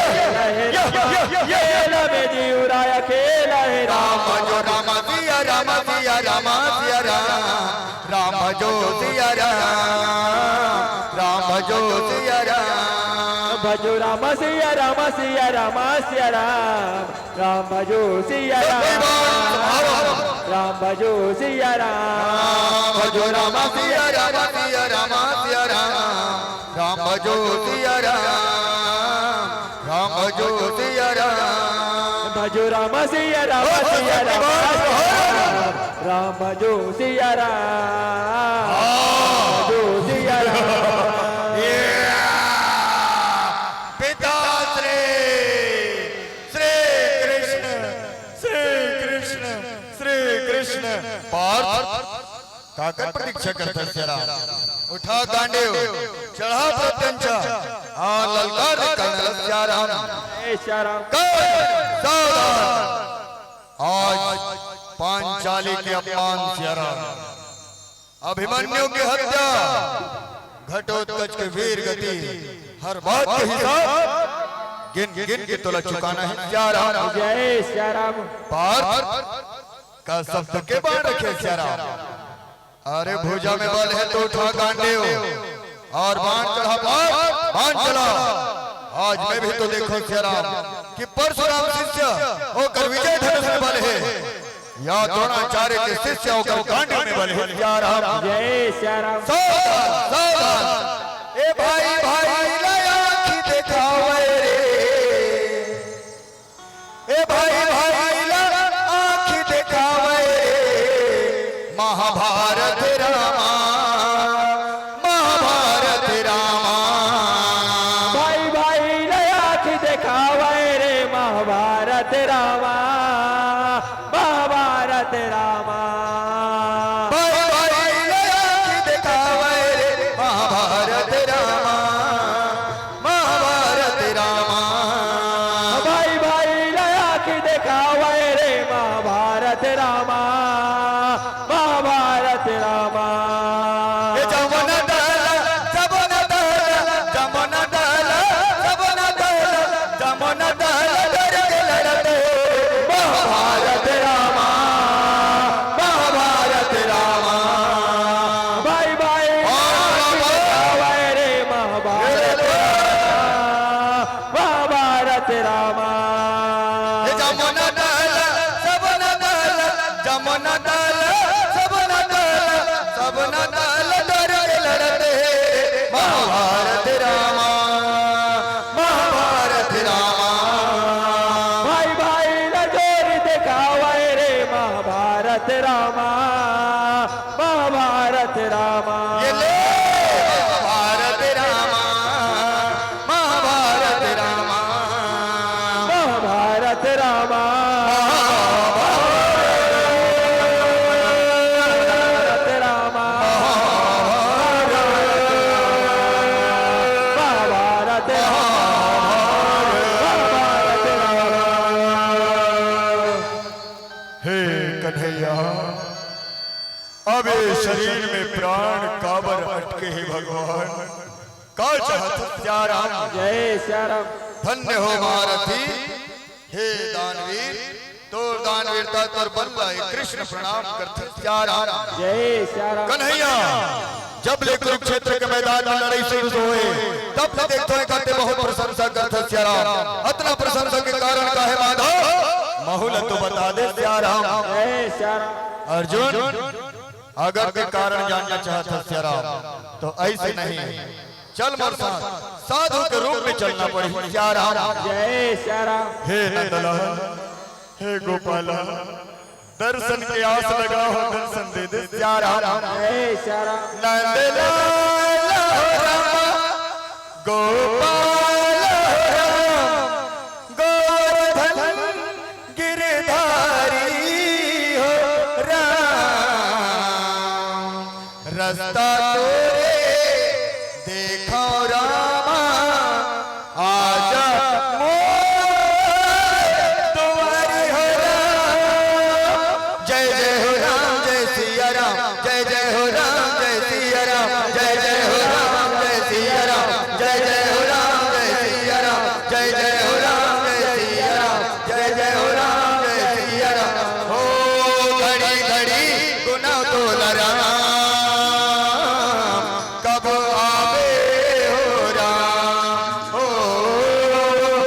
मेला हे रामा, मेला में जिउरा अकेला हे राम। राम भजो राम सिया राम, सिया राम सिया राम। राम भजो सिया राम, राम भजो सिया राम। भजो राम सिया राम, सिया राम सिया राम। राम भजो सिया राम। राम भजो सिया राम। राम भजो राम सिया राम, सिया राम सिया राम। राम भजो सिया राम। राम भजो सिया राम। भजो राम सिया राम, सिया राम सिया राम। राम भजो सिया राम। भजो सिया राम। पिताश्री श्री कृष्ण, श्री कृष्ण, श्री कृष्ण। पार्थ, काकर प्रतीक्षा करथस सिया राम? उठा गांडीव, चढ़ा प्रत्यंचा, हां ललकार दे कर्ण ल सिया राम। ए सिया राम। कर्ण, सावधान। आज पांचाली के अपमान सिया राम। अभिमन्यु की हत्या, घटोत्कच के वीर गति, हर बात के हिसाब गिन गिन के तोला चुकाना हे सिया राम। जय सिया राम। पार्थ, का सब तोके बाण रखे सिया राम? अरे भुजा में बल हे तो उठा गांडीव और बाण चढ़ा पार्थ, बाण चला। आज मैं भी तो देखों सिया राम कि परशुराम शिष्य ओकर विजय धनुष में बल हे। या द्रोणाचार्य के शिष्य होकर गांडी में बले हे सियाराम। जय सियाराम। सावधान, सावधान। ए भाई, भाई ला आँखी देखावे रे। ए भाई, भाई ला आँखी देखावे रे। महाभारत रामा, महाभारत रामा। भाई भाई ला आँखी देखावे रे महाभारत रामा, महाभारत रामा। भाई भाई ला आँखी देखावे रे महाभारत रामा, महाभारत रामा। भाई भाई ला आँखी देखावे रे महाभारत रामा, महाभारत रामा। ए जमुना दहला, जमुना दहला, जमुना दहला, जमुना दहला, जमुना दहला, डर के लड़त हे महाभारत रामा, महाभारत रामा। भाई भाई और बाबा। आवे रे महाभारत रामा, महाभारत रामा। ए जमुना दहला, जमुना दहला, जमुना दहला, जमुना दहला, जमुना दहला, डर के लड़त हे महाभारत रामा, महाभारत रामा। भाई भाई ला जोर देखावे रे महाभारत रामा, महाभारत रामा। ये ले महाभारत रामा, महाभारत रामा। महाभारत रामा, महाभारत रामा। महाभारत रामा, महाभारत रामा। हे कन्हैया, अब ये शरीर में प्राण काबर अटके हे भगवान? का चाहत सियाराम? जय सियाराम। धन्य हो महारथी। हे दानवीर, तोर दानवीरता, तोर बल ला कृष्ण प्रणाम करत सियाराम। जय सियाराम। कन्हैया, जब ले कुरुक्षेत्र के मैदान में लड़ाई शुरू होए, तब ले देखथों एकर ते बहुत प्रशंसा करत सियाराम। अतना प्रशंसा के कारण का हे माधव? महू ला तो बता दे सियाराम। जय सियाराम। अर्जुन, अगर ते कारण जानना चाहत हस सियाराम, तो ऐसे नहीं, चल मोर साथ, साधु के रूप में चलना पड़ही सियाराम। जय सियाराम। हे नंदलाल, हे गोपाला, दर्शन के आस लगा हो, दर्शन दे दे सियाराम। जय सियाराम। नंदलाल हो राम, गोपाल हो राम, गोवर्धन गिरधारी हो राम। रस्ता तोरे देखो रामा, आजा मोर दुआरी हो राम। जय जय हो राम, जय सिया राम, जय जय हो राम, जय सिया राम, जय जय हो राम, जय सिया राम, जय जय हो राम, जय सिया राम, जय जय हो राम, जय सिया राम, जय जय हो राम, जय सिया राम। हो घड़ी घड़ी गुना तोला राम, कब आवे हो राम। हो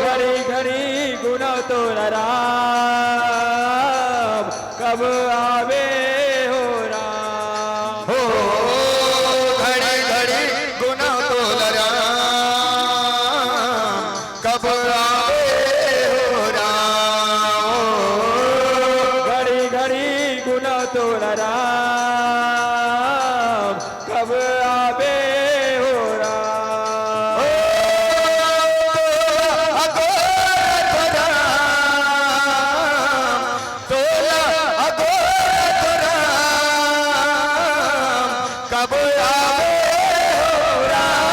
घड़ी घड़ी गुना तोला राम, कब आवे हो राम। हो घड़ी घड़ी गुना तोला राम, कब आवे हो राम। घड़ी घड़ी गुना तोला राम, कब आवे हो राम। ओ अघोर राम, तोला अघोर राम, कब आवे हो राम।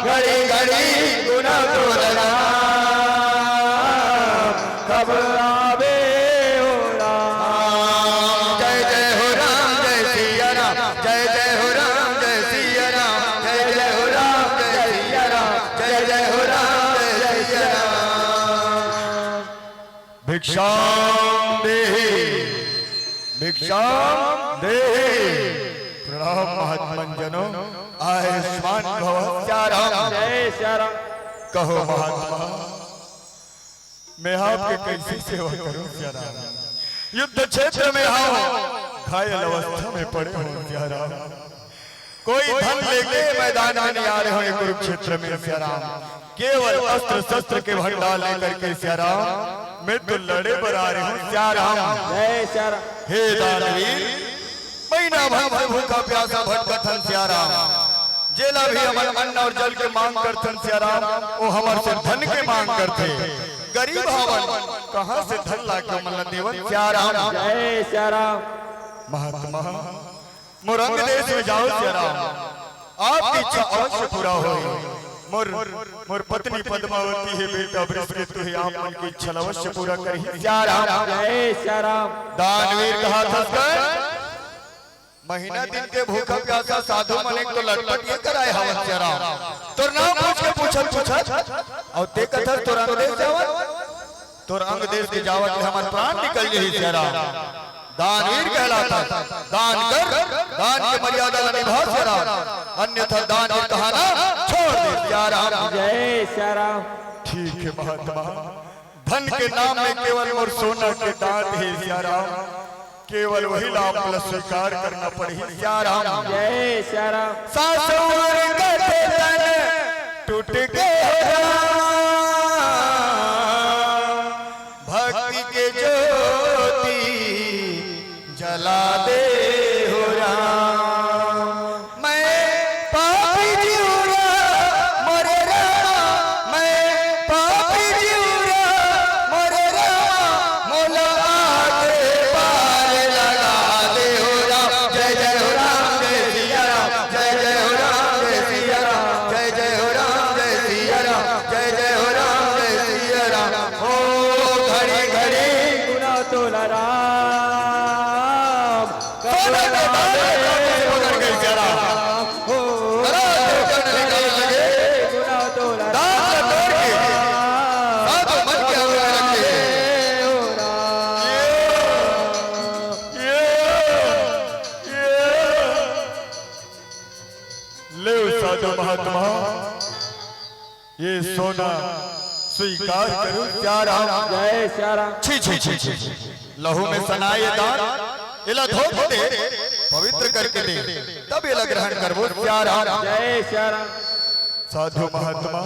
घड़ी घड़ी गुना तोला राम, कब आवे हो राम। जय जय हो राम, जय सिया राम, जय जय हो राम, जय सिया राम, जय जय हो राम, जय सिया राम, जय जय हो राम, जय सिया राम। भिक्षाम देहि, भिक्षाम देहि। प्रणाम महात्मन जनों, आयुष्मान भव सिया राम। जय सिया राम। कहो महात्मा, मैं आपके कैसे सेवा करूं सिया राम? युद्ध क्षेत्र में हंव, घायल अवस्था में पड़े हंव सिया राम। कोई धन लेके मैदान में नहीं आ रहे हंव कुरुक्षेत्र में सिया राम। केवल अस्त्र शस्त्र के भंडार लेकर के सिया राम, मैं तो लड़े बर आ रहे हंव सिया राम। जय सिया राम। हे दानवीर, महीना भर से भूखा प्यासा भटकत हन सिया राम। जेला भी हमन अन्न और जल के मांग करथन सिया राम, वो हमर से धन के मांग करथे। गरीब हवन, कहां से धन लाके ओमन ला देवन सिया राम? जय सिया राम। महात्मा, मोर अंग देश में जाव सिया राम, आपकी इच्छा अवश्य पूरा होही। मोर, मोर पत्नी पद्मावती हे, बेटा वृषकेतु हे, आप मन की इच्छा ला अवश्य पूरा करही सिया राम। जय सिया राम। दानवीर कहाथस कन, महीना दिन के भूखा प्यासा साधु मन एक तो लटपट ये कराए हवन सिया राम। तोर नाम पूछ के पूछत पूछत, अउ ते कथस तोर अंग देश जावन, तोर अंग देश के जावत ले हमर प्राण निकल जाही सिया राम। दानवीर कहलाथस, दान कर, दान के मर्यादा ला निभा सिया राम, अन्यथा दानवीर कहाना छोड़ दे सिया राम। जय सिया राम। ठीक है महात्मा, धन के नाम में केवल मोर सोना के दांत हे सिया राम, केवल वही ला आप ला स्वीकार करना पड़ही सिया राम। जय सिया राम। सासुर कथे तन टूट के हो राम, भक्ति के ज्योति जला दे हो राम। मैं पापी जीव रा मोरे रामा, मैं पापी जीव रा मोरे रामा, मोला आगे पार लगा दे हो राम। जय जय हो राम, जय सिया राम, जय जय हो राम, जय सिया राम, जय जय हो राम, जय सिया राम, जय जय हो राम, जय सिया राम। ओ घड़ी घड़ी गुना तोला राम। सोना के दांत ला पकड़ के सिया राम। ओ अरे देवता ने निकाल लगे। गुना तोला दांत ला तोड़ के साधु मन के आगे रखे। ओ राम। ये, ये, ये। ले साधु महात्मा, ये सोना स्वीकार करो सिया राम। जय सिया राम। छी, छी, छी, छी, छी। लहू में सनाए दान, एला धो के दे, पवित्र करके दे, तब एला ग्रहण करबो सिया राम। जय सिया राम। साधु महात्मा,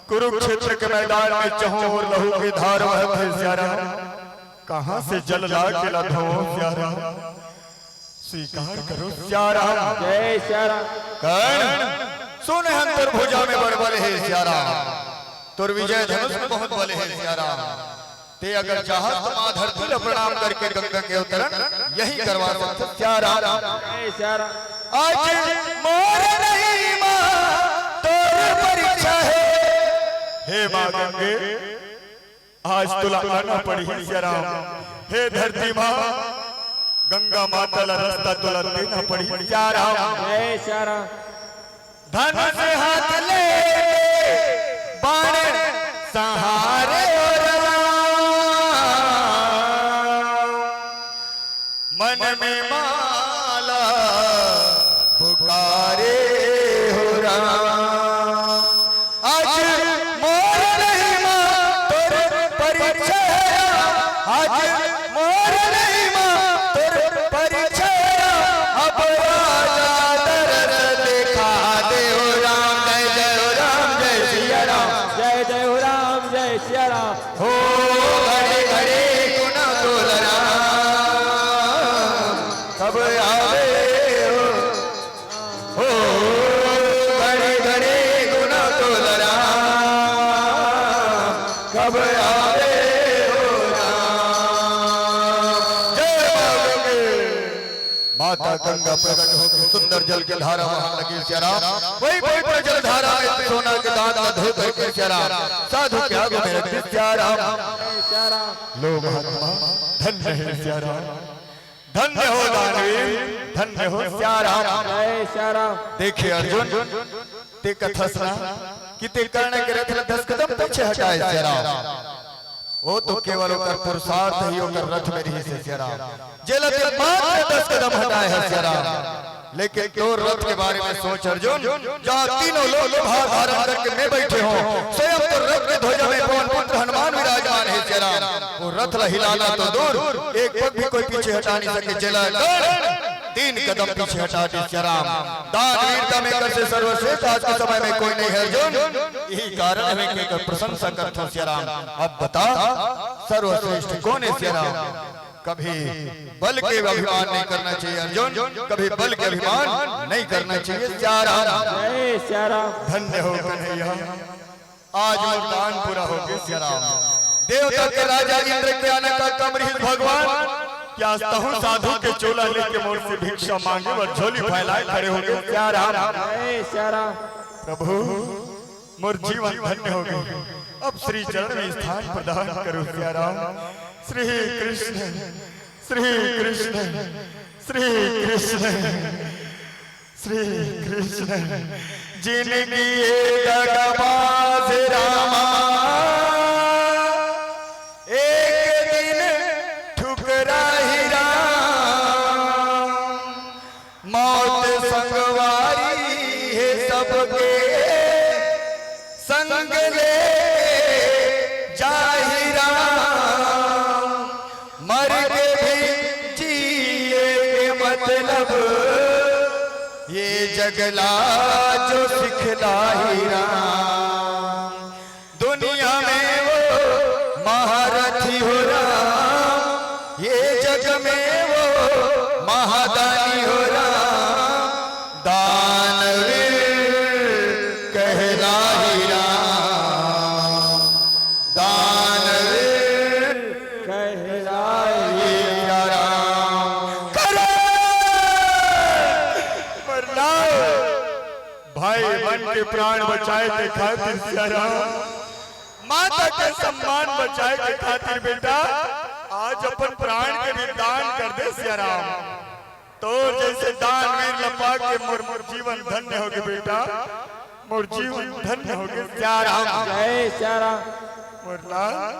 कुरुक्षेत्र के मैदान में चहुं ओर लहू के धार बहत हे सिया राम। कहां से जल ला के ला धो सिया राम? स्वीकार करो सिया राम। जय सिया राम। कर्ण, सुने हन तोर भुजा में बड़ बल हे सिया राम, तोर विजय धनुष में बहुत बल हे सिया राम। ते अगर चाहस तो मां धरती ला प्रणाम करके गंगा के अवतरण यही करवा सकत सिया राम। जय सिया राम। आज मोर नहीं मां तोर परीक्षा हे। हे मां गंगे, आज तोला आना पड़ही सिया राम। हे धरती मां, गंगा माता ला रस्ता तोला देना पड़ही सिया राम। जय सिया राम। धनुष हाथ ले बाण सहारे हो राम। मन में माला पुकारे हो राम। आज मोर नहीं मां तोर परीक्षा हे राम। आज मोर नहीं मां तोर परीक्षा हे राम। अब राजा दरस दिखा दे हो राम। जय जय हो राम, जय सिया राम। जय जय हो राम, जय सिया राम। हो घड़ी घड़ी गुना तोला राम, कब आवे हो। हो घड़ी घड़ी गुना तोला राम, कब आवे हो राम। जय मां गंगे। माता गंगा प्रकट होके सुंदर जल के धारा बहन लगी सिया राम। वही पवित्र जल धारा में सोना के दांत ला धो करके सिया राम साधु के आगू में रख दे सिया राम। जय सिया राम। लो महात्मा, धन्य हे सिया राम, धन्य हो दानवीर, धन्य हो सिया राम। जय सिया राम। देखे अर्जुन, ते कथस ना कि ते कर्ण के रथ ला दस कदम पीछे हटाए सिया राम। वो तो केवल ओकर पुरुषार्थ ही ओकर रथ में रहिस हे सिया राम, जेला ते मात्र दस कदम हटाए हस सिया राम। लेकिन तोर रथ के बारे में सोच अर्जुन, जहाँ तीनों लोक के भार धारण करके मैं बैठे हूँ, स्वयं तोर रथ के ध्वजा में पवन पुत्र हनुमान विराजमान हाथ ला हिलाना तो दूर, एक पग भी कोई पीछे हटा नहीं सके। जेला कर्ण तीन कदम पीछे हटा दे सिया राम। दान वीरता में कर से सर्वश्रेष्ठ आज के समय में कोई नहीं है अर्जुन। यही कारण है कि एकर प्रशंसा करथों सिया राम। अब बता सर्वश्रेष्ठ कौन है सिया राम? कभी बल के अभिमान नहीं करना चाहिए अर्जुन, कभी बल के अभिमान नहीं करना चाहिए सिया राम। जय सिया राम। धन्य हो कन्हैया, आज मोर दान पूरा हो गया सिया राम। देवता के राजा इंद्र के आने का कम रहिस भगवान, कि आज तहूँ साधु के चोला लेके मोर से भिक्षा मांगे बर झोली फैलाए खड़े हो गए सिया राम। जय सिया राम। प्रभु मोर जीवन धन्य हो गए, अब श्री चरण में स्थान प्रदान करो सिया राम। श्री कृष्ण, श्री कृष्ण, श्री कृष्ण, श्री कृष्ण। जिनकी ये दगाबाज रामा, एक दिन ठुकरा ही राम। मौत संगवारी है सबके, संग ले जाहि राम। मर के भी जिए के मतलब, ये जग ला जो सिखलाहि राम। दुनिया में वो महारथी हो राम, ये जग में वो महादानी हो राम। दानवीर कहलाहि राम, दानवीर कहलाए राम। करे प्रहलाद, भाई मन के प्राण बचाए के खातिर सिया राम, माता के सम्मान बचाए के खातिर बेटा आज अपन प्राण के भी दान कर दे सिया राम। तोर जैसे दानवीर ला पाके मोर, मोर जीवन धन्य हो गए बेटा, मोर जीवन धन्य हो गए सिया राम। जय सिया राम। मोर लाल,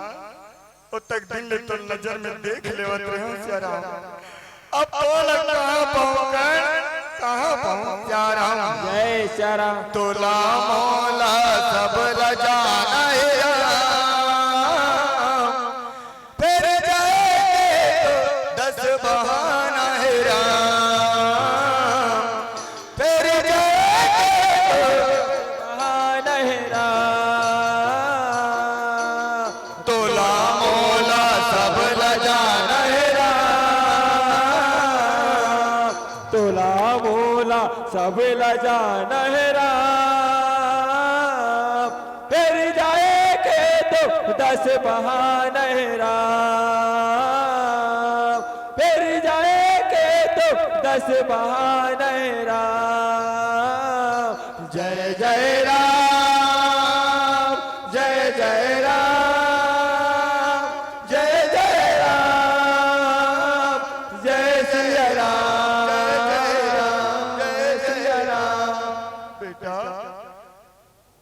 ओ तक दिन ले तोर नजर में देख लेवत रहे हो सिया राम। अब तोला कहाँ पाऊँ कर्ण, कहाँ पाऊँ सिया राम। जय सिया राम। तोला मोला सब ला जाना है राम, फिर जाए तो दस बहाना है राम, फिर जाए तो बहाना है राम। तोला मोला सब ला जाना है राम। तोला मोला सब ला जाना है राम। फिर जाए के तो दस बहाना है राम। फिर जाए के तो दस बहाना है राम। जय जय राम, जय जय राम, जय जय राम, जय सिया राम, जय सिया राम। बेटा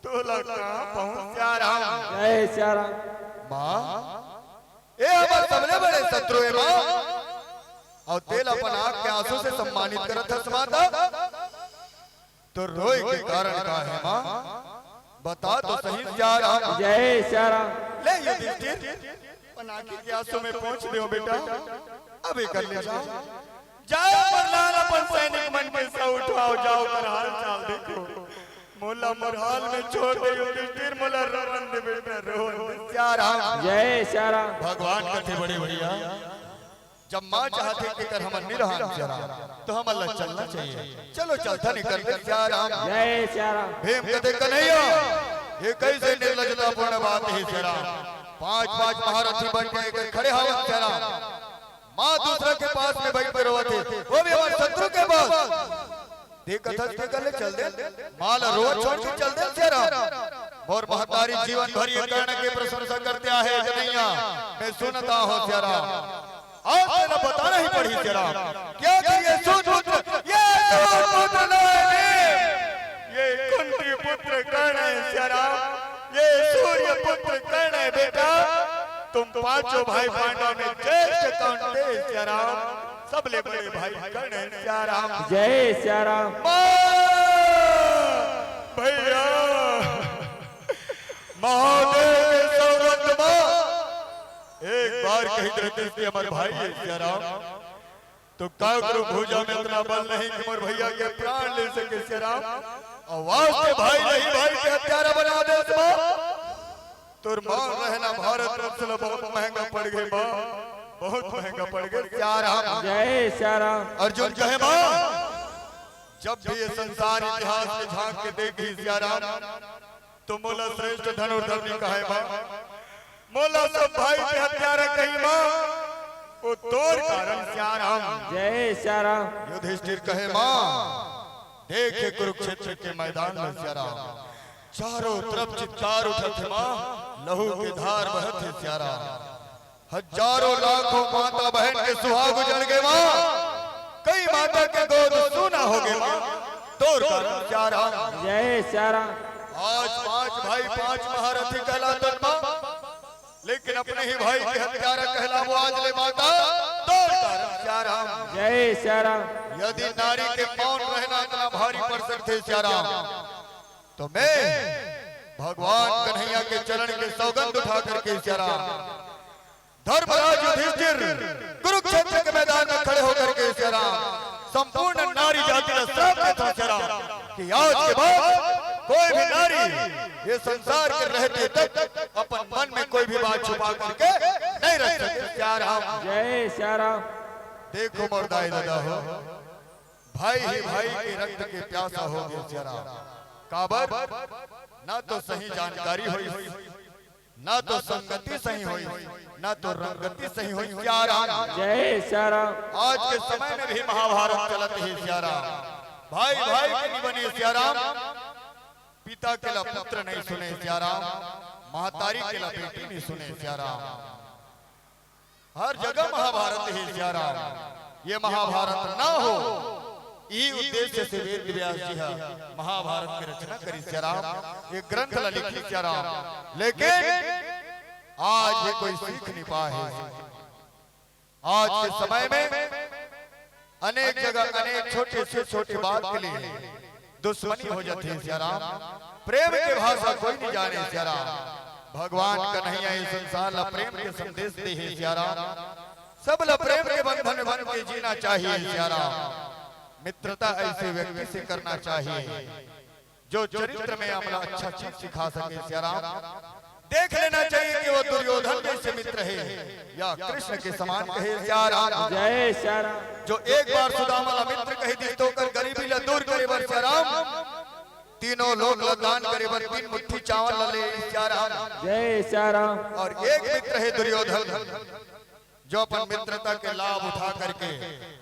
तोला कहाँ पाऊँ सिया राम। जय सिया राम। माँ, ए हमर सबले बड़े शत्रु है माँ, अउ तेला अपन आँख के आंसू से सम्मानित करत हस माता। तो रोए के कारण का है माँ? बता तो सही सिया राम। जय सिया राम। ले युधिष्ठिर, अपन आँखी के आंसू में पोंछ देव बेटा। अभी कर ले जाओ। जाओ प्रहलाद, अपन सैनिक मन के साथ उठाओ, जाओ कर हाल चाल देखो। मोला मोर हाल में छोड़ दे युधिष्ठिर, मोला रोवन दे बेटा, रोवन दे सिया राम। जय सिया राम। भगवान कथे बड़े भैया, जब माँ चाहथे कि कर हमन नहीं रहन सिया राम, तो हमन ला चलना चाहिए। चलो चलथन निकल के सिया राम। जय सिया राम। भीम कथे कन्हैया, ये कैसे निर्लजतापूर्ण बात है सिया राम। पांच पांच महारथी बन के एक खड़े हावत सिया राम। माँ दूसरा के पास में बैठ के रोवत हे, वो भी हमारे शत्रु के पास। देखत हस के गले चल दे, माँ ला रोवत छोड़ के चल दे सिया राम। मोर महतारी जीवन भर ये कर्ण के प्रशंसा करते आहे जनैया, मैं सुनता हूँ सिया राम। आज तेला बताना ही पड़ही सिया राम। क्या कि ये सूत पुत्र, ये सूत पुत्र नहीं, ये कुंती पुत्र कर्ण है सिया राम। ये सूर्य पुत्र कर्ण है बेटा। तुम पांचों भाई पांडव में ज्येष्ठ कौन थे सिया राम? सबले बड़े भाई कर्ण है सिया राम। जय सिया राम। माँ, भैया, महादेव के सौगंध माँ, एक बार कहित रहते कि हमर भाई हे सियाराम, तो काकरो भुजा में इतना बल नहीं कि मोर भैया के प्राण ले सके सियाराम। आवाज के भाई नहीं, भाई के हत्यारा बना दे माँ। तोर मौन रहना भारत रत्न ला बहुत महंगा पड़ गे माँ, बहुत महंगा पड़ गे सियाराम। जय सियाराम। अर्जुन कहे माँ, जब भी ये संसार इतिहास में झांक के देखही सियाराम, तो मोला श्रेष्ठ धनुर्धर नइ कहे माँ, मोला सब भाई के हत्यारा कही माँ, वो तोर कारण सियाराम। जय सियाराम। युधिष्ठिर कहे माँ, देखे कुरुक्षेत्र के मैदान में सियाराम, चारों तरफ चित्कार उठत हे माँ, लहू के धार बहत हे सियाराम। हजारों लाखों माता बहन के सुहाग उजड़ गे माँ, कई माता के गोद सूना हो गे माँ, तोर कारण सियाराम। जय सियाराम। आज पांच भाई पांच महारथी कहलातन माँ, लेकिन अपने ही भाई के हत्यारा कहलाबो आज ले माता, तोर कारण सियाराम। जय सियाराम। यदि नारी के मौन रहना इतना भारी पड़ सकथे सियाराम, तो मैं भगवान कन्हैया के चरण के सौगंध उठा करके सियाराम, धर्मराज युधिष्ठिर कुरुक्षेत्र के मैदान में खड़े होकर के सियाराम संपूर्ण नारी जाति ला श्राप देथंव सियाराम कि आज के बाद कोई भी नारी ये संसार के रहते तक अपन मन में कोई भी बात छुपा करके नहीं रख सकते सियाराम। जय सियाराम। देखो मोर दाई ददा हो, भाई ही भाई के रक्त के प्यासा हो गे सियाराम। काबर? ना तो सही जानकारी होइस, ना तो संगति सही होइस, ना तो रंगति सही होइस सियाराम। जय सियाराम। आज के समय में भी महाभारत चलत हे सियाराम। भाई भाई के नइ बने सियाराम, पिता के ला पुत्र नइ सुने सियाराम, महतारी के ला बेटी नइ सुने सियाराम। हर जगह महाभारत हे सियाराम, ये महाभारत ना हो, इही उद्देश्य से वेद व्यास जी हा महाभारत के रचना करिस सियाराम, ये ग्रंथ ला लिखिस सियाराम। लेकिन आज भी कोई सीख नइ पाए हे। आज के समय में अनेक जगह अनेक छोटे से छोटे बात के लिए दुश्मनी हो जाथे सियाराम। प्रेम के भाषा कोई नइ जाने सियाराम। भगवान कन्हैया ये संसार ला प्रेम के संदेश दे हे सियाराम। सब ला प्रेम के बंधन में बन के जीना चाहिए सियाराम। मित्रता ऐसे व्यक्ति से करना चाहिए जो चरित्र में हमला अच्छा चीज सिखा सके सियाराम। देख लेना चाहिए कि वो दुर्योधन जैसे मित्र हे या कृष्ण के समान कहे सियाराम। जय सियाराम। जो एक बार सुदामा ला मित्र कहि दिस तो ओकर गरीबी ला दूर करे बर सियाराम तीनों लोक ला दान करे बर तीन मुट्ठी चावल ला ले सियाराम। जय सियाराम। और एक मित्र हे दुर्योधन, जो अपन मित्रता के लाभ उठा करके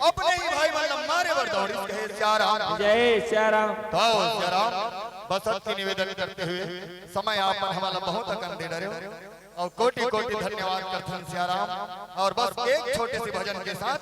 अपने ही भाई मन ला मारे बर दौड़िस कहे सियाराम। जय सियाराम। तो सियाराम, बस अतकी निवेदन करते हुए समय आप मन हमला बहुत अकन दे डरे हो और कोटि कोटि धन्यवाद करथन सियाराम। और बस एक छोटे से भजन के साथ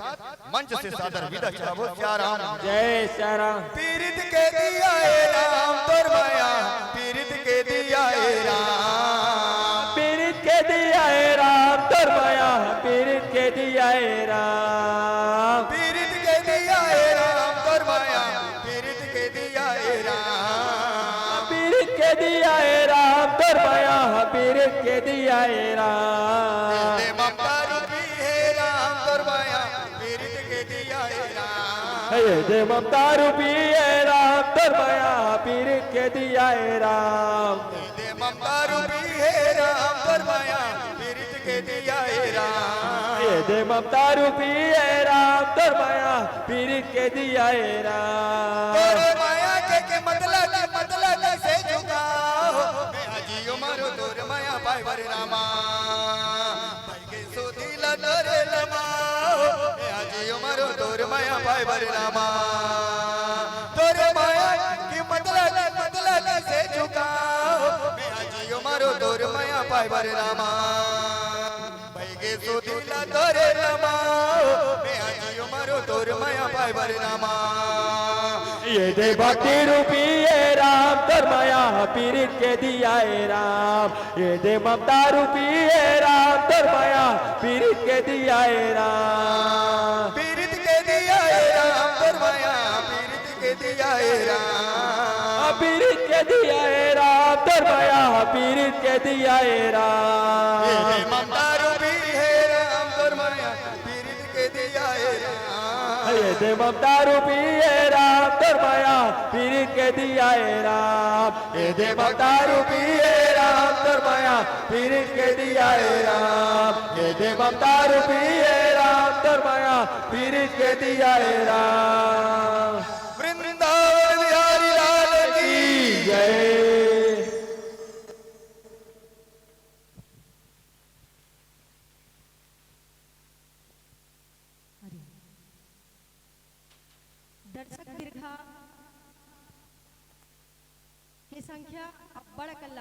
मंच से सादर विदा चाहबो सियाराम। जय सियाराम। पीरित के दिया ए राम तोर माया, पीरित के दिया ए राम। पीरित के दिया ए राम तोर माया, पीरित के दिया ए राम। पीरित के दिया ए राम तोर माया, पीरित के दिया ए राम। पीरित के दिया ए राम तोर माया, पीरित के दिया ए राम। दे ममता रूपी हे राम तोर माया, पीरित के दिया ए राम। ये दे ममता रूपी ए राम तोर माया, पीरित के दिया ए राम। दे ममता रूपी हे राम तोर माया, पीरित के दिया ए राम। ये दे ममता रूपी ए राम तोर माया, पीरित के दिया ए राम। तोर माया के, के मतला, के मतला कैसे झुका हो, मैं आजियो मरो तोर माया पाए बर रामा। भाई के सोती ला तोरे लमा हो, मैं आजियो मरो तोर माया पाए बर रामा। तोर माया के मतला, के मतला कैसे झुका हो, मैं आजियो मरो तोर माया पाए बर रामा। भाई के सोती ला तोरे लमा हो, मैं आजियो मरो तोर माया पाए बर रामा। ये दे भक्ति रूपी ए राम तोर माया पीरित के दिया ए राम। ये दे ममता रूपी ए राम तोर माया पीरित के दिया ए राम। पीरित के दिया ए राम तोर माया पीरित के दिया ए राम। पीरित के दिया ए राम तोर माया पीरित के दिया ए राम। ये दे ममता रूपी हे तोर मया पीरित के दिया ए राम। ए दे ममता रूपी ए राम, तोर मया पीरित के दिया ए राम। ए दे ममता रूपी ए राम, तोर मया पीरित के दिया ए राम। ए दे ममता रूपी ए राम, तोर मया पीरित के दिया ए राम। वृंदावन बिहारी लाल की जय। हरि। दर्शक बिरखा के संख्या अब्बड़ अकन